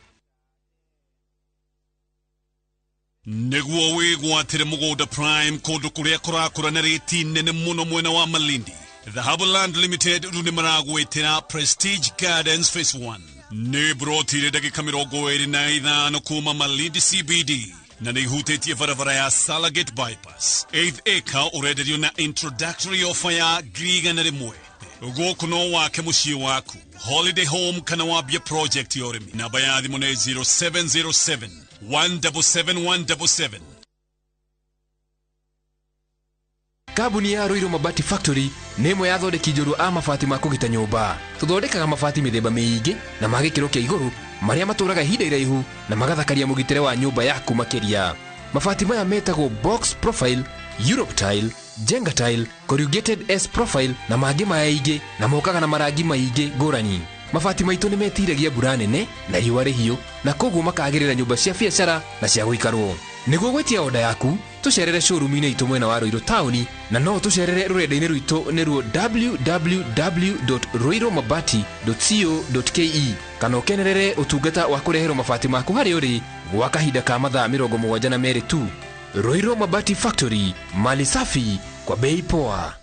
Nĩguo wĩgwatĩre mũgũnda prime kũndũ kũrĩa kũrakũra na rĩti nene mũno mwena wa Malindi, Dhahabu Land Limited rĩu nĩ maragwĩtĩra Prestige Gardens Phase 1. Nĩ broti ĩrĩ ndagĩka 25 kuma Malindi CBD na nĩ ihutĩtie barabara ya Salagate Bypass. Eighth acre ũrenderio na introductory offer ya 100,000. Gũkũ no wake mũciĩ waku, holiday home kana wambie project ya ũrĩmi. Namba ya thimũ nĩ 0707 177 177. Kambuni ya Ruiru Mabati Factory nĩ ĩmwe ya athondeki njorua a mabati ma kũgita nyũmba. Tũthondekaga mabati mĩthemba mĩingĩ na ma gĩkĩro kĩa igũrũ marĩa matũraga ihinda iraihu na magathakaria mũgitĩre wa nyũmba yaku makĩria. Mabati maya metagwo box profile, Europe tile, Jenga tile, corrugated S profile na mangĩ maingĩ, na mokaga na marangi maingĩ ngũrani. Mabati maitũ nĩ metiragia mbura nene na riũa rĩhiũ, na koguo makagĩrĩra nyũmba cia biacara na cia gũikarwo. Nĩguo gwĩtia oda yaku, tũcerere showroom-inĩ itũ mwena wa Ruiru taũni, na no tũcerere rũrenda-inĩ rwitũ nĩruo www.ruirumabati.co.ke, kana ũkenerere ũtungata wa kũreherwo mabati maku harĩa ũrĩ gwa kahinda ka mathaa 72 tu. Ruiru Mabati Factory, mali safi kwa bei poa.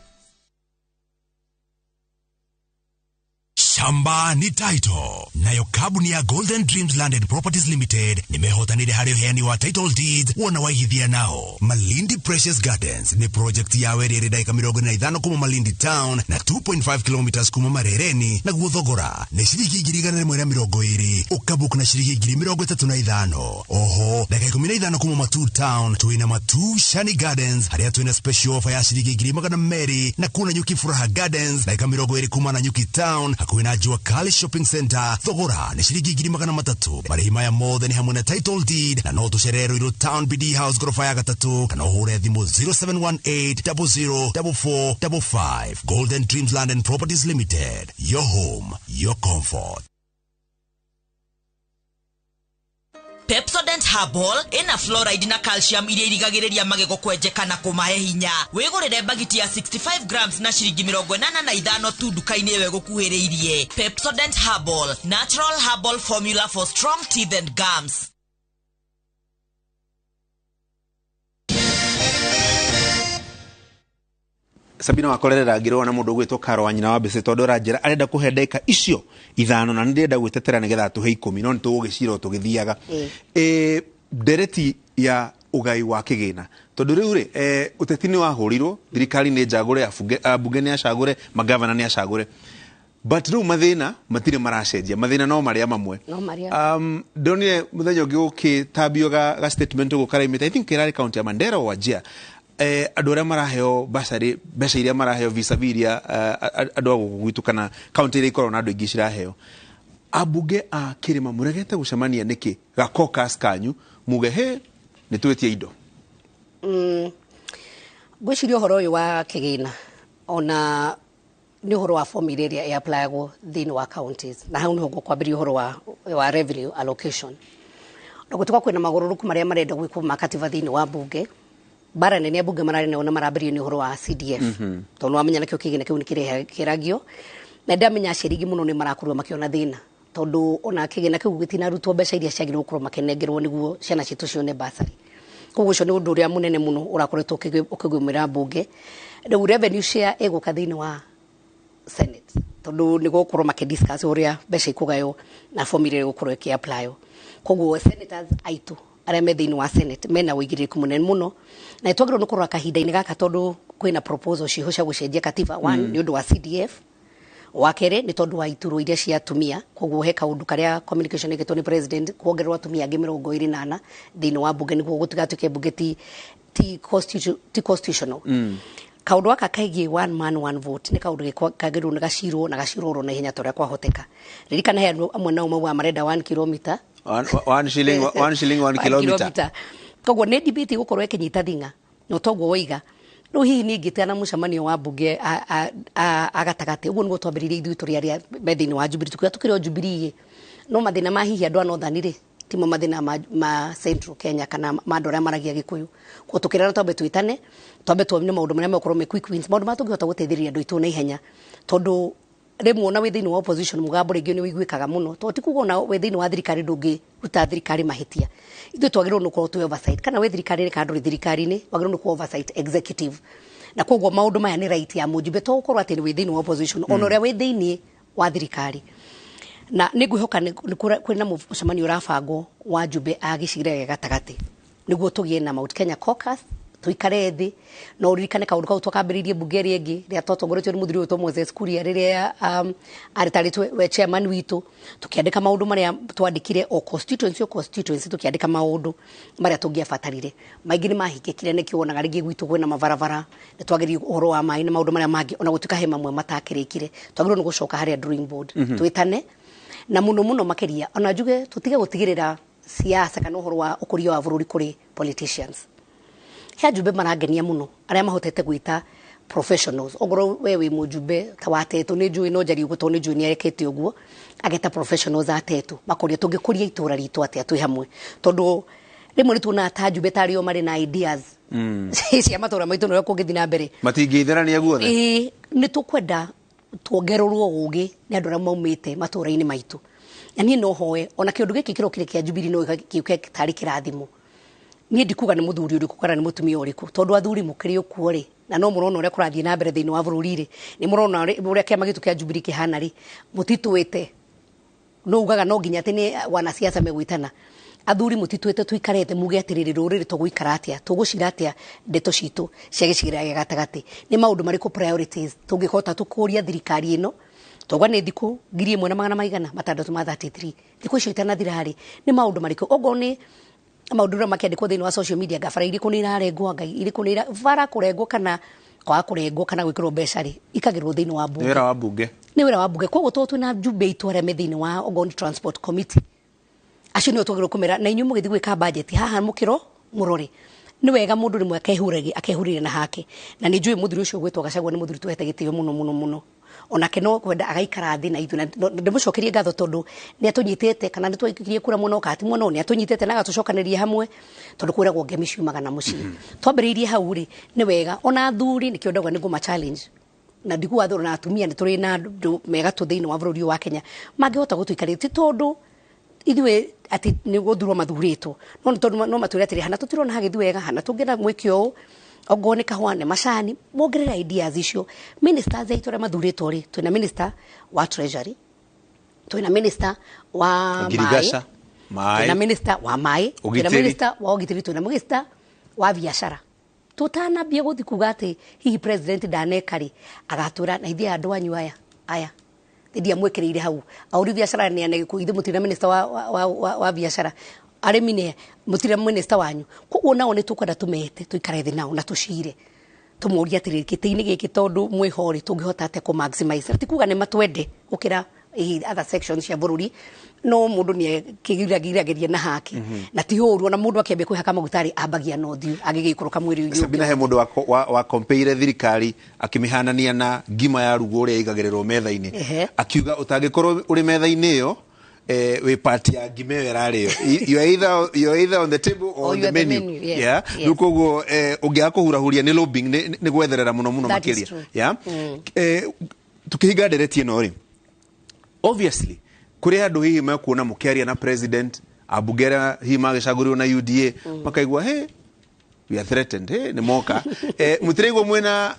Shamba ni title. Nayo kabuni ya Golden Dreams Land and Properties Limited nimehotanire harĩ ũheani wa title deeds wona waigithia nao. Malindi Precious Gardens ni project ya werĩ ĩrĩ ndagĩka 45 kuma Malindi Town na 2.5 kilometers kuma Marereni, naguo thogora nĩ ciringi 120,000 ũkabook na ciringi 35,000. Oho ndagĩka 15 kuma Matuu Town twĩna Matuu Shani Gardens harĩa twĩna special offer ya ciringi 200,000, na kuna Nyuki Furaha Gardens ndagĩka 20 kuma na Nyuki Town hakuhĩ na Jua Kali Shopping Center, thogora nĩ ciringi 300,000. Marĩhi maya mothe nĩ hamwe na title deed, na no tũcerere Ruiru Town BD House gorofa ya gatatũ, kana ũhũre thimũ 0718 00 4455. Golden Dreams Land and Properties Limited, your home, your comfort. Pepsodent Herbal ina fluoride na calcium iria irigagĩrĩria magego kwenjeka na kũmahe hinya. Wĩgũrĩre bagiti ya 65 grams na ciringi 85 tu nduka-inĩ ĩyo ĩgũkuhĩrĩirie. Pepsodent Herbal, natural herbal formula for strong teeth and gums. Sabina wakorerera ngirwo na mundu gwitwo Karo wa nyina wa Mbĩcĩ, tondu aranjĩra arenda kũhe ndagĩka icio 5 na nĩndĩrenda gwĩtetera nĩgetha atũhe 10, no nĩtũgũgĩcira o tũgĩthiaga. Ndereti ya ũgai wa kĩgĩna, tondũ rĩu rĩ, ũteti nĩ wahũrirwo, thirikari nĩ njagũre, ambunge nĩ acagũre, magavana nĩ acagũre, but rĩu mathĩna matirĩ maracenjia, mathĩna no marĩa mamwe. No marĩa. Ndonire mũthenya ũngĩ gũgĩtambio ga statement ũguo karaimĩte, I think ĩrarĩ kaunti ya Mandera o Wajir, andũ arĩa maraheo basarĩ, mbeca iria maraheo vis-a-vis iria andũ a gũkũ gwitũ kana kaunti iria ikoragwo na andũ aingĩ ciraheo. Ambunge a kĩrĩma mũregete gũcemania nĩkĩ ga caucus kanyu muge he nĩ twĩtie indo? Ngwĩciria ũhoro ũyũ wa kĩgĩna ona nĩ ũhoro wa formula ĩrĩa ĩapplyagwo thĩinĩ wa counties, na hau nĩho ngũkwambĩrĩria ũhoro wa revenue allocation. Na gũtuĩka kwĩna magũrũrũku marĩa marenda gwĩkwo ma katiba thĩinĩ wa mbunge, bara nene ya bunge mararĩ nayo na marambĩrĩrio nĩ ũhoro wa CDF, tondũ wamenya nakĩo kĩgĩna kĩu nĩ kĩragio Na ndamenya aciari aingĩ mũno nĩ marakorwo makĩona thĩna tondũ ona kĩgĩna kĩu gĩtinarutwo mbeca iria ciagĩrĩirwo gũkorwo makĩnengerwo nĩguo ciana citũ cione basarĩ. Koguo ũcio nĩ ũndũ ũrĩa mũnene mũno ũrakoretwo ũkĩgũmĩra mbunge. Rĩu revenue share ĩgũka thĩinĩ wa Senate tondũ nĩ gũkorwo makĩdiscuss ũrĩa mbeca ikũgaywo na formula ĩrĩa ĩgũkorwo ĩkĩapplywo. Koguo senators aitũ arĩa me thĩinĩ wa Senate mena ũigĩrĩrĩku mũnene mũno, na nĩ twagĩrĩirwo nĩ kũrora kahinda-inĩ gaka tondũ kwĩna proposal ciho cia gũcenjia katiba. One, nĩ ũndũ wa CDF, wa kerĩ nĩ tondũ wa iturwa iria cia atumia. Koguo he kaũndũ karĩa communication ĩkĩtwo nĩ president kuongererwo atumia angĩ 24 thĩinĩ wa mbunge nĩguo gũtigatuĩke mbunge ti constitutional. Kaũndũ gaka kegiĩ one man one vote nĩ kaũndũ kagĩrĩirwo nĩ gacirwo na gacirwo oro na ihenya ta ũrĩa kwahoteka. Ririkana he andũ amwe nao maugaga marenda 1 kilometer. One shilling, one shilling, one One kilometer. Kilometer. Koguo nĩ debate ĩgũkorwo ĩkĩnyita thing'a no toguo woiga rĩu hihi niĩ ngĩte na mũcemanio wa mbunge a gatagatĩ. Ũguo nĩguo twambĩrĩirie ithuĩ tũrĩ arĩa me thĩinĩ wa Jubilee, tukiuga tũkĩrĩ o Jubilee, no mathĩna ma hihi andũ a Northern rĩ timo mathĩna ma Central Kenya kana ma andũ arĩa maragia Gĩkũyũ. Koguo tũkĩrana twambe twĩtane, twambe tuone maũndũ marĩa megũkorwo me quick wins, maũndũ marĩa tũngĩhota gũteithĩrĩria andũ aitũ na ihenya, tondũ rĩmwe ona wĩ thĩinĩ wa opposition mũgambo rĩngĩ nĩ ũiguĩkaga mũno, tondũ ti kuga ona wĩ thĩinĩ wa thirikari ndũngĩruta thirikari mahĩtia. Ithuĩ twagĩrĩirwo nĩ gũkorwo twĩ oversight, kana wĩ thirikari-inĩ kana ndũrĩ thirikari-inĩ, wagĩrĩirwo nĩ kũ oversight executive. Na koguo maũndũ maya nĩ right ya mũjumbe to gũkorwo atĩ wĩ thĩinĩ wa opposition, ona ũrĩa wĩ thĩinĩ wa thirikari. Na nĩ ngwĩhoka kwĩna mũcemanio ũrabangwo wa njumbe a gĩcigĩrĩra gĩa gatagatĩ nĩguo tũgĩe na Mount Kenya Caucus, tuikare thĩ. Na ũririkane kaũndũ kau twakambĩrĩirie mbunge ĩrĩa ĩngĩ rĩrĩa twatongoretio nĩ mũthuri ũyũ Moses Kuria, rĩrĩa arĩ tarĩ we chairman witũ, tũkĩandĩka maũndũ marĩa twandĩkire o constituency o constituency, tũkĩandĩka maũndũ marĩa tũngĩabatarire. Maingĩ nĩ mahingĩkire, nĩkĩo wonaga rĩngĩ gwitũ kwĩna mabarabara, nĩ twageririe ũhoro wa maĩ na maũndũ marĩa mangĩ, ona gũtuĩka he mamwe matakĩrĩkire. Twagĩrĩirwo nĩ gũcoka harĩa drawing board, twĩtane na mũno mũno makĩria ona njuge tũtige gũtigĩrĩra siasa kana ũhoro wa ũkũria wa bũrũri kũrĩ politicians. He ajumbe marangenia mũno arĩa mahotete gwĩta professionals. Ongorwo we wĩ mũjumbe ta wa Tetu, nĩ njũĩ no njarie ũguo tondũ nĩ njũĩ nĩ arekete ũguo, ageta professionals a Tetu makoria tũngĩkũria itũra ritũ atĩa twĩ hamwe, tondũ rĩmwe nĩ tuonaga ta ajumbe tarĩ o marĩ na ideas cia matũra maitũ na ũrĩa kũngĩthiĩ na mbere. Matingĩitherania guothe. Ĩĩ, nĩ tũkwenda tuongererwo ũgĩ nĩ andũ arĩa maumĩte matũra-inĩ maitũ. Na niĩ no hoe ona kĩũndũ gĩkĩ kĩrokire kĩa Jubilee no gĩũke tarĩ kĩrathimo. Niĩ ndikuga nĩ mũthuri ũrĩkũ kana nĩ mũtumia ũrĩkũ, tondũ athuri mũkĩrĩ ũkuo rĩ, na no mũrona ũrĩa kũrathiĩ na mbere thĩinĩ wa bũrũri rĩ, nĩ mũrona ũrĩa kĩama gitũ kĩa Jubilee kĩhana rĩ, mũtitwĩte no ugaga no nginya atĩ nĩ wanasiasa megwĩtana. Athuri mũtitwĩte tuikarĩte muge atĩrĩrĩ, rũrĩrĩ tũgũikara atĩa, tũgũcira atĩa ndeto citũ cia gĩcigĩrĩra gĩa gatagatĩ, nĩ maũndũ marĩkũ priorities tũngĩhota tũkũria thirikari ĩno. Twauga nĩ thikũ ngiri ĩmwe na magana maigana matandatũ ma 33, thikũ icio itanathira rĩ, nĩ maũndũ marĩkũ? Okorwo nĩ maũndũ marĩa makĩandĩkwo thĩinĩ wa social media, ngabara irĩkũ nĩ irarengwo, ngai irĩkũ nĩ bara kũrengwo kana kwaga kũrengwo kana gwĩkĩrwo mbeca rĩ, ikagĩrwo thĩinĩ wa Nĩ mbunge. wĩra wa mbunge. Nĩ wĩra wa mbunge. Koguo tondũ twĩna njumbe itũ arĩa me thĩinĩ wa okorwo nĩ transport committee, acio nĩo twagĩrĩirwo kũmera na inyuĩ mũgĩthiĩ gwĩka budget haha mũkĩro mũrore nĩ wega mũndũ rĩmwe akehuragia akehurĩria na hake. Na nĩ njũĩ mũthuri ũcio ũgwĩtwo Gachagua nĩ mũthuri tuhete gĩtĩo mũno mũno mũno, onake no kwenda agaikara thĩ na ithuĩ. Na ndĩmũcokerie ngatho tondũ nĩ atũnyitĩte, kana nĩ twaikirie kura mũno kati mũno, nĩ atũnyitĩte na agatũcokanĩria hamwe, tondũ kwĩragwo ngemi ciumaga na mũciĩ. Twambĩrĩirie hau rĩ, nĩ wega ona athuri, nĩkĩo ndauga nĩ ngũma challenge na ndikuga athuri na atumia, nĩ tũrĩ na andũ mega tũ thĩinĩ wa bũrũri ũyũ wa Kenya mangĩhota gũtũikarĩria, ti tondũ ithuĩ atĩ nĩ gũthurwo mathurĩtwo, no nĩ tondũ no matwĩre atĩrĩ, hana tũtirona hagĩthiĩ wega, hana tũngĩenda mwĩke ũũ, ongorwo nĩ kahũa, nĩ macani, mongerere ideas icio. Ministers aitũ arĩa mathurĩtwo rĩ, twĩna minister wa treasury, twĩna minister wa maĩ, Ngirigaca, twĩna maĩ, minister wa maĩ, twĩna Ũgitĩri. minister wa ũgitĩri, twĩna minister wa biacara. Tũtanambia gũthiĩ kuga atĩ hihi president ndaneka rĩ, agatwĩra na ithuĩ andũ anyu aya ndiamwĩkĩrĩire hau ahũri biacara nĩ ane gĩkũ, ithuĩ mũtirĩ na minister wa biacara, arĩmi nĩ mũtirĩ na minister wanyu. Koguo nao nĩ tũkwenda tũmete tũikare thĩ nao na tũcire tũmorie atĩrĩrĩ, gĩtĩ-inĩ gĩkĩ tondũ mwĩho rĩ, tũngĩhota atĩa kũ maximize? Ti kuga nĩ matwende gũkĩra other sections cia bũrũri, no mũndũ nĩ akĩgiragĩria na hake. Na ti ũru ona mũndũ akĩambia kwĩhaka maguta rĩ, ambagia na ũthiũ agĩgĩikũrũka mwĩrĩ ũyũ. Sabina, he mũndũ wa kompeire thirikari akĩmĩhanania na ngima ya rugwo ũrĩa ĩigagĩrĩrwo metha-inĩ. Akiuga ũtangĩkorwo ũrĩ metha-inĩ ĩyo, wĩ part ya ngima ĩyo ĩrarĩo. You are either on the table or Or on you the are the menu. menu, yes, Yeah? yes. Rĩu koguo ũngĩaga kũhurahuria nĩ lobbying, nĩ gwetherera mũno mũno That is makĩria. true. Yeah? Tukihinga ndereti ĩno rĩ, obviously kũrĩ andũ hihi mekuona mũkĩaria na president, ambunge arĩa hihi magĩcagũrirwo na UDA makaigua, "Hey, we are threatened, hey, nĩ moka." Mũtiraigua mwĩna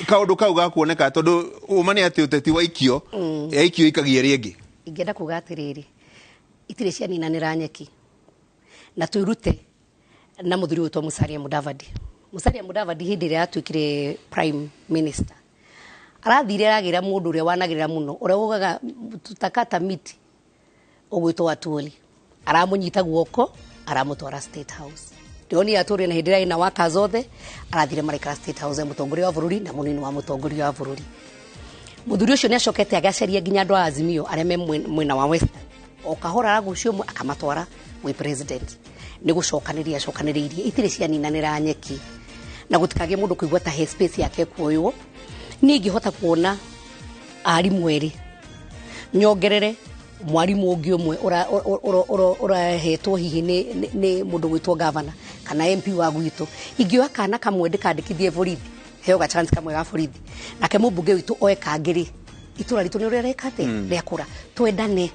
kaũndũ kau ga kuoneka, tondũ ũma nĩ atĩ ũteti waikio yaikio ikagia rĩngĩ. Ingĩenda kuga atĩrĩrĩ, itirĩ cianinanĩra nyeki, na twĩrute na mũthuri wĩtwo Musalia Mudavadi. Musalia Mudavadi, hĩndĩ ĩrĩa atuĩkire prime minister, arathire aragĩra mũndũ ũrĩa wanagĩrĩra mũno, ũrĩa ugaga tutakata miti, ũgwĩtwo Atwoli. Aramũnyita guoko, aramũtwara State House. Ndĩronire Atwoli na hĩndĩ ĩrĩa ĩna waka zothe arathire maraikara State House ya mũtongoria wa bũrũri na mũnini wa mũtongoria wa bũrũri. Mũthuri ũcio nĩ acokete agacaria nginya andũ a Azimio arĩa me mwena wa Western, o kahora aragucio ũmwe akamatwara gwĩ president. Nĩ gũcokanĩria acokanĩrĩirie, itirĩ cianinanĩra nyeki, na gũtikagĩe mũndũ kũigua ta he space yake kuoywo. Niĩ ingĩhota kuona arimũ erĩ, nyongerere mwarimũ ũngĩ ũmwe ũrahetwo hihi nĩ mũndũ gwĩtwo gavana kana MP wa gwitũ. Ingĩoya kana kamwe ndĩkandĩkithie borithi, heo ga chance kamwe ga borithi, nake mũmbunge witũ oe kangĩ rĩ, itũra ritũ nĩ ũrĩa reka atĩa rĩakũra. Twendane,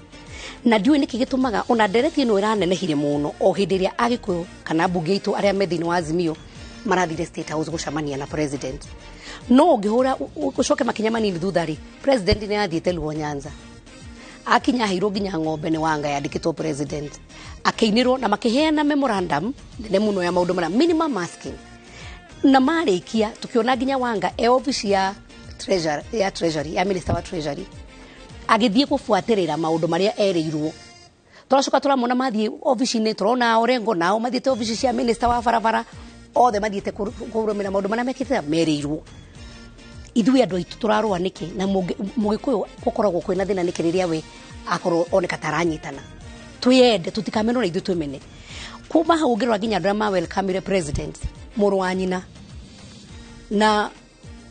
na ndiũĩ nĩkĩ gĩtũmaga ona ndereti ĩno ĩranenehire mũno o hĩndĩ ĩrĩa Agĩkũyũ kana mbunge aitũ arĩa me thĩinĩ wa Azimio marathire State House gũcemania na president. No ũngĩhũra ũcoke makinya manini thutha rĩ, president nĩ athiĩte Luo Nyanza, akinya aheirwo nginya ng'ombe nĩ Wanga yandĩkĩtwo president, akĩinĩrwo na makĩheana memorandum nene mũno ya maũndũ marĩa minimum asking. Na marĩkia tukiona nginya Wanga e ofici ya treasury, ya treasury, ya minister wa treasury, agĩthiĩ gũbuatĩrĩra maũndũ marĩa erĩirwo. Tũracoka tũramona mathiĩ ofici-inĩ, tũrona Orengo nao mathiĩte ofici cia minister wa barabara, othe mathiĩte kũrũmĩrĩra maũndũ marĩa mekĩte merĩirwo. Ithuĩ andũ aitũ tũrarũa nĩkĩ? Na Mũgĩkũyũ gũkoragwo kwĩna thĩna nĩkĩ rĩrĩa we akorwo oneka ta aranyitana? Twĩyende, tũtikamenwo na ithuĩ twĩmene. Kuma hau ũngĩrora nginya andũ arĩa ma welcome president, mũrũ wa nyina na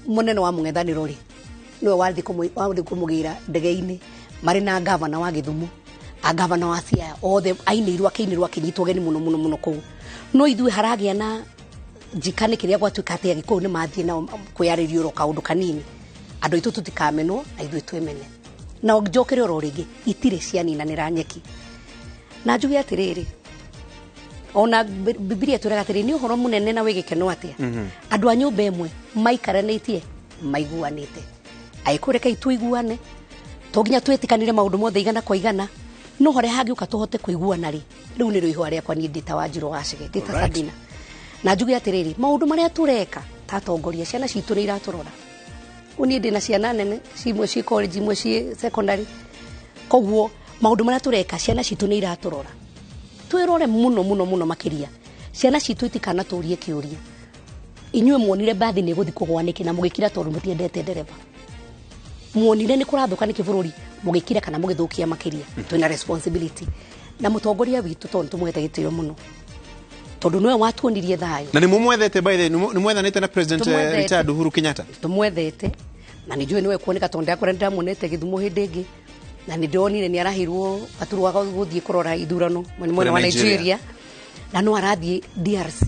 mũnene wa mũng'ethanĩro rĩ, nĩwe wathiĩ kũmũgĩra ndege-inĩ marĩ na gavana wa Gĩthumo, a gavana wa Siaya, othe ainĩirwo, akĩinĩrwo, akĩnyitwo ũgeni mũno mũno mũno kũu. No ithuĩ haragĩa na njika nĩ kĩrĩa gwatuĩka atĩ Agĩkũyũ nĩ mathiĩ nao kwĩyarĩria oro kaũndũ kanini. Andũ aitũ tũtikamenwo na ithuĩ twĩmene. Na njokere oro rĩngĩ, itirĩ cianinanĩra nyeki. Na njuge atĩrĩrĩ, ona Bibilia ĩtwĩraga atĩrĩ, nĩ ũhoro mũnene na wĩ gĩkeno atĩa andũ a nyũmba ĩmwe maikaranĩtie maiguanĩte. Angĩkorwo rekei tũiguane, to nginya twĩtĩkanĩre maũndũ mothe igana kwa igana, no harĩa hangĩũka tũhote kũiguana rĩ, rĩu nĩ rĩo ihũa rĩakwa niĩ ndĩ ta Wanjirũ wa Chege, ndĩ ta Sabina. Na njuge atĩrĩrĩ, maũndũ marĩa tũreka ta atongoria, ciana citũ nĩ iratũrora. Ũũ niĩ ndĩna ciana nene, imwe ciĩ college, imwe ciĩ secondary, koguo maũndũ marĩa tũreka, ciana citũ nĩ iratũrora. Twĩrore mũno mũno mũno makĩria ciana citũ itikanatũrie kĩũria, "Inyuĩ muonire mbathi nĩ ĩgũthiĩ kũgũa nĩkĩ na mũgĩkira tondũ mũtiendete ndereba? Muonire nĩ kũrathũka nĩkĩ bũrũri mũgĩkira kana mũgĩthũkia makĩria?" Twĩna responsibility na mũtongoria witũ, tondũ tũmũhete gĩtĩo mũno, tondũ nĩwe watuonirie thayũ. Na nĩ mũmwethete, by the way, nĩ mwethanĩte na president Tũmwethete. retired Uhuru Kenyatta? Tũmwethete, na nĩ njũĩ nĩwe kuoneka, tondũ ndakora ndĩramuonete Gĩthumo hĩndĩ ĩngĩ, na nĩ ndĩronire nĩ arahirwo gaturwa ga gũthiĩ kũrora ithurano mwena wa Nigeria. Nigeria, na no arathiĩ DRC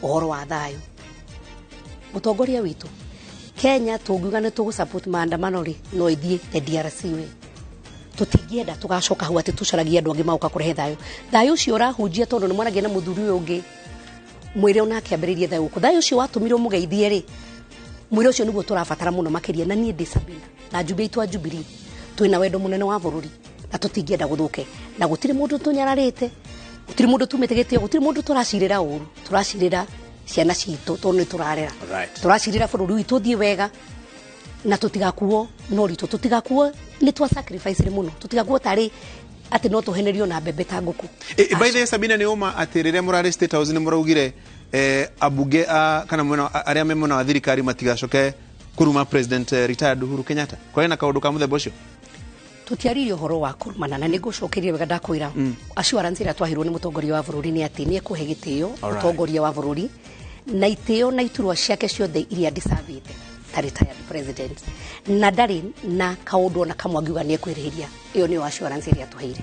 ũhoro wa thayũ. Mũtongoria witũ, Kenya tũngiuga nĩ tũgũ support maandamano rĩ, no ithiĩ the DRC way. Tũtingĩenda tũgacoka hau atĩ tũcaragie andũ angĩ magoka kũrehe thayũ. Thayũ ũcio ũrahunjia, tondũ nĩ mwaragia na mũthuri ũyũ ũngĩ, mwĩre onake ambĩrĩrie thayũ gũkũ. Thayũ ũcio watũmirwo mũgeithie rĩ, mwĩre ũcio nĩguo tũrabatara mũno makĩria. Na niĩ ndĩ Sabina na njumbe itũ a Jubilee, twĩna wendo mũnene wa bũrũri na tũtingĩenda gũthũke, na gũtirĩ mũndũ tũnyararĩte, gũtirĩ mũndũ tumĩte gĩtĩo, gũtirĩ mũndũ tũracirĩra ũru. Tũracirĩra ciana citũ, tondũ nĩ tũrarera. Tũracirĩra bũrũri witũ ũthiĩ wega na tũtigakuo no ritũ, tũtigakuo nĩ twa sacrifice mũno, tũtigakuo tarĩ atĩ no tũhenerio na mbembe ta ngũkũ. By the way, Sabina, nĩ ũma atĩ rĩrĩa mũrarĩ State House nĩ mũraugire ambunge a kana mwena arĩa me mwena wa thirikari matigacoke kũruma president retired Uhuru Kenyatta? Kwarĩ na kaũndũ ka mũthemba ũcio? Tũtiaririe ũhoro wa kũrumana, na nĩ ngũcokeria wega ndakwĩra. Assurance ĩrĩa twahirwo nĩ mũtongoria wa bũrũri nĩ atĩ nĩ ekũhe gĩtĩo mũtongoria wa bũrũri na itĩo na iturwa ciake ciothe iria deservĩte ta retired president, na ndarĩ na kaũndũ ona kamwe angiuga nĩ ekwĩrĩhĩria. Ĩyo nĩyo assurance ĩrĩa tũheire,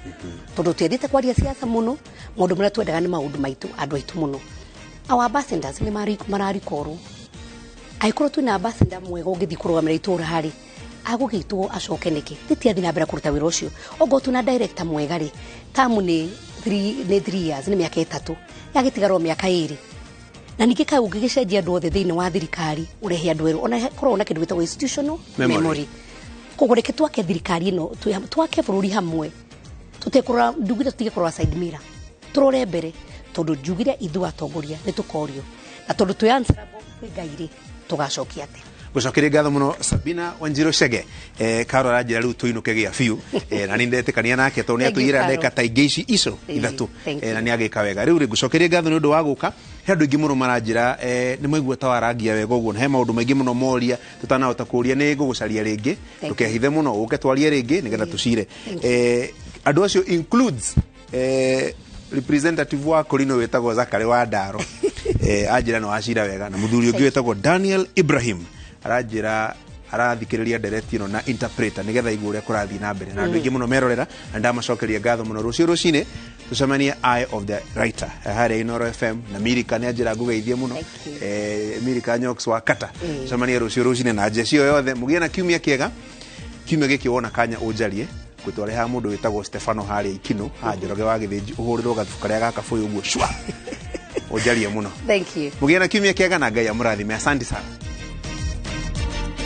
tondũ twendete kwaria siasa mũno. Maũndũ marĩa twendaga nĩ maũndũ maitũ, andũ aitũ mũno. Our ambassadors nĩ mararikorwo. Angĩkorwo twĩna ambassador mwega ũngĩthiĩ kũrũgamĩra itũũra harĩ Agũgĩtwo acoke nĩkĩ? Tĩti athiĩ na mbere kũruta wĩra ũcio. Okorwo tuna director mwega rĩ, tamu nĩ 3 years, nĩ mĩaka 3, yagĩtigara o mĩaka 2. Na ningĩ kaĩ ũngĩgĩcenjia andũ othe thĩinĩ wa thirikari, ũrehe andũ erũ, ona korwo na kĩndũ gĩtagwo institutional memory. Memory. Koguo reke twake thirikari ĩno, twake bũrũri hamwe, tũtekũrora, ndugire tũtige kũrora side mirror, tũrore mbere, tondũ njugire ithuĩ atongoria nĩ tũkorio, na tondũ twĩ answerable kwĩ Ngai rĩ, tũgacokia atĩa? Gucokeria ngatho muno, Sabina Wanjiru Chege. Karo aranjira riu tuinuke gia biu, na ni ndetĩkania nake tondũ nĩ Thank you, atũiyĩra Carol. ndeka ta ingĩ ici ico ithatũ. Thank you. Na nĩ agĩka wega. Rĩu rĩ, ngucokeria ngatho nĩ ũndũ wa gũka. He andũ aingĩ mũno maranjĩra nĩ maigua ta warangia wega ũguo, na he maũndũ maingĩ mũno moria tũtanahota kũria. Nĩ ngũgũcaria rĩngĩ. Thank you. Ndũkehithe mũno, ũke twarie rĩngĩ nĩgetha tũcire. Thank Andũ acio includes representative wa Kũrinũ wĩtagwo Zakari wa Ndaro, anjĩra no wacira wega, na mũthuri ũngĩ wĩtagwo Daniel Ibrahim aranjĩra arathikĩrĩria ndereti ĩno na interpreter nĩgetha igue ũrĩa kũrathiĩ na mbere, na andũ aingĩ mũno merorera, na ndamacokeria ngatho mũno. Rũciũ rũcinĩ tũcemanie Eye of the Writer harĩa Inoro FM, na Mirika nĩ anjĩra ngũgeithie mũno, Mirika Nyox wa Kata. Tũcemanie rũciũ rũcinĩ na njeci ĩyo yothe. Mũgĩe na kiumia kĩega. Kiumia gĩkĩ wona kanya ũnjarie gwĩtware ha mũndũ wĩtagwo Stefano harĩa Ikino haha Njoroge wa Gĩthĩnji, ũhũrĩrwo gathubu karĩa gaka bũyũ ũguo cua, ũnjarie mũno. Thank you. Mũgĩe na kiumia kĩega na Ngai amũrathime. Asante sana.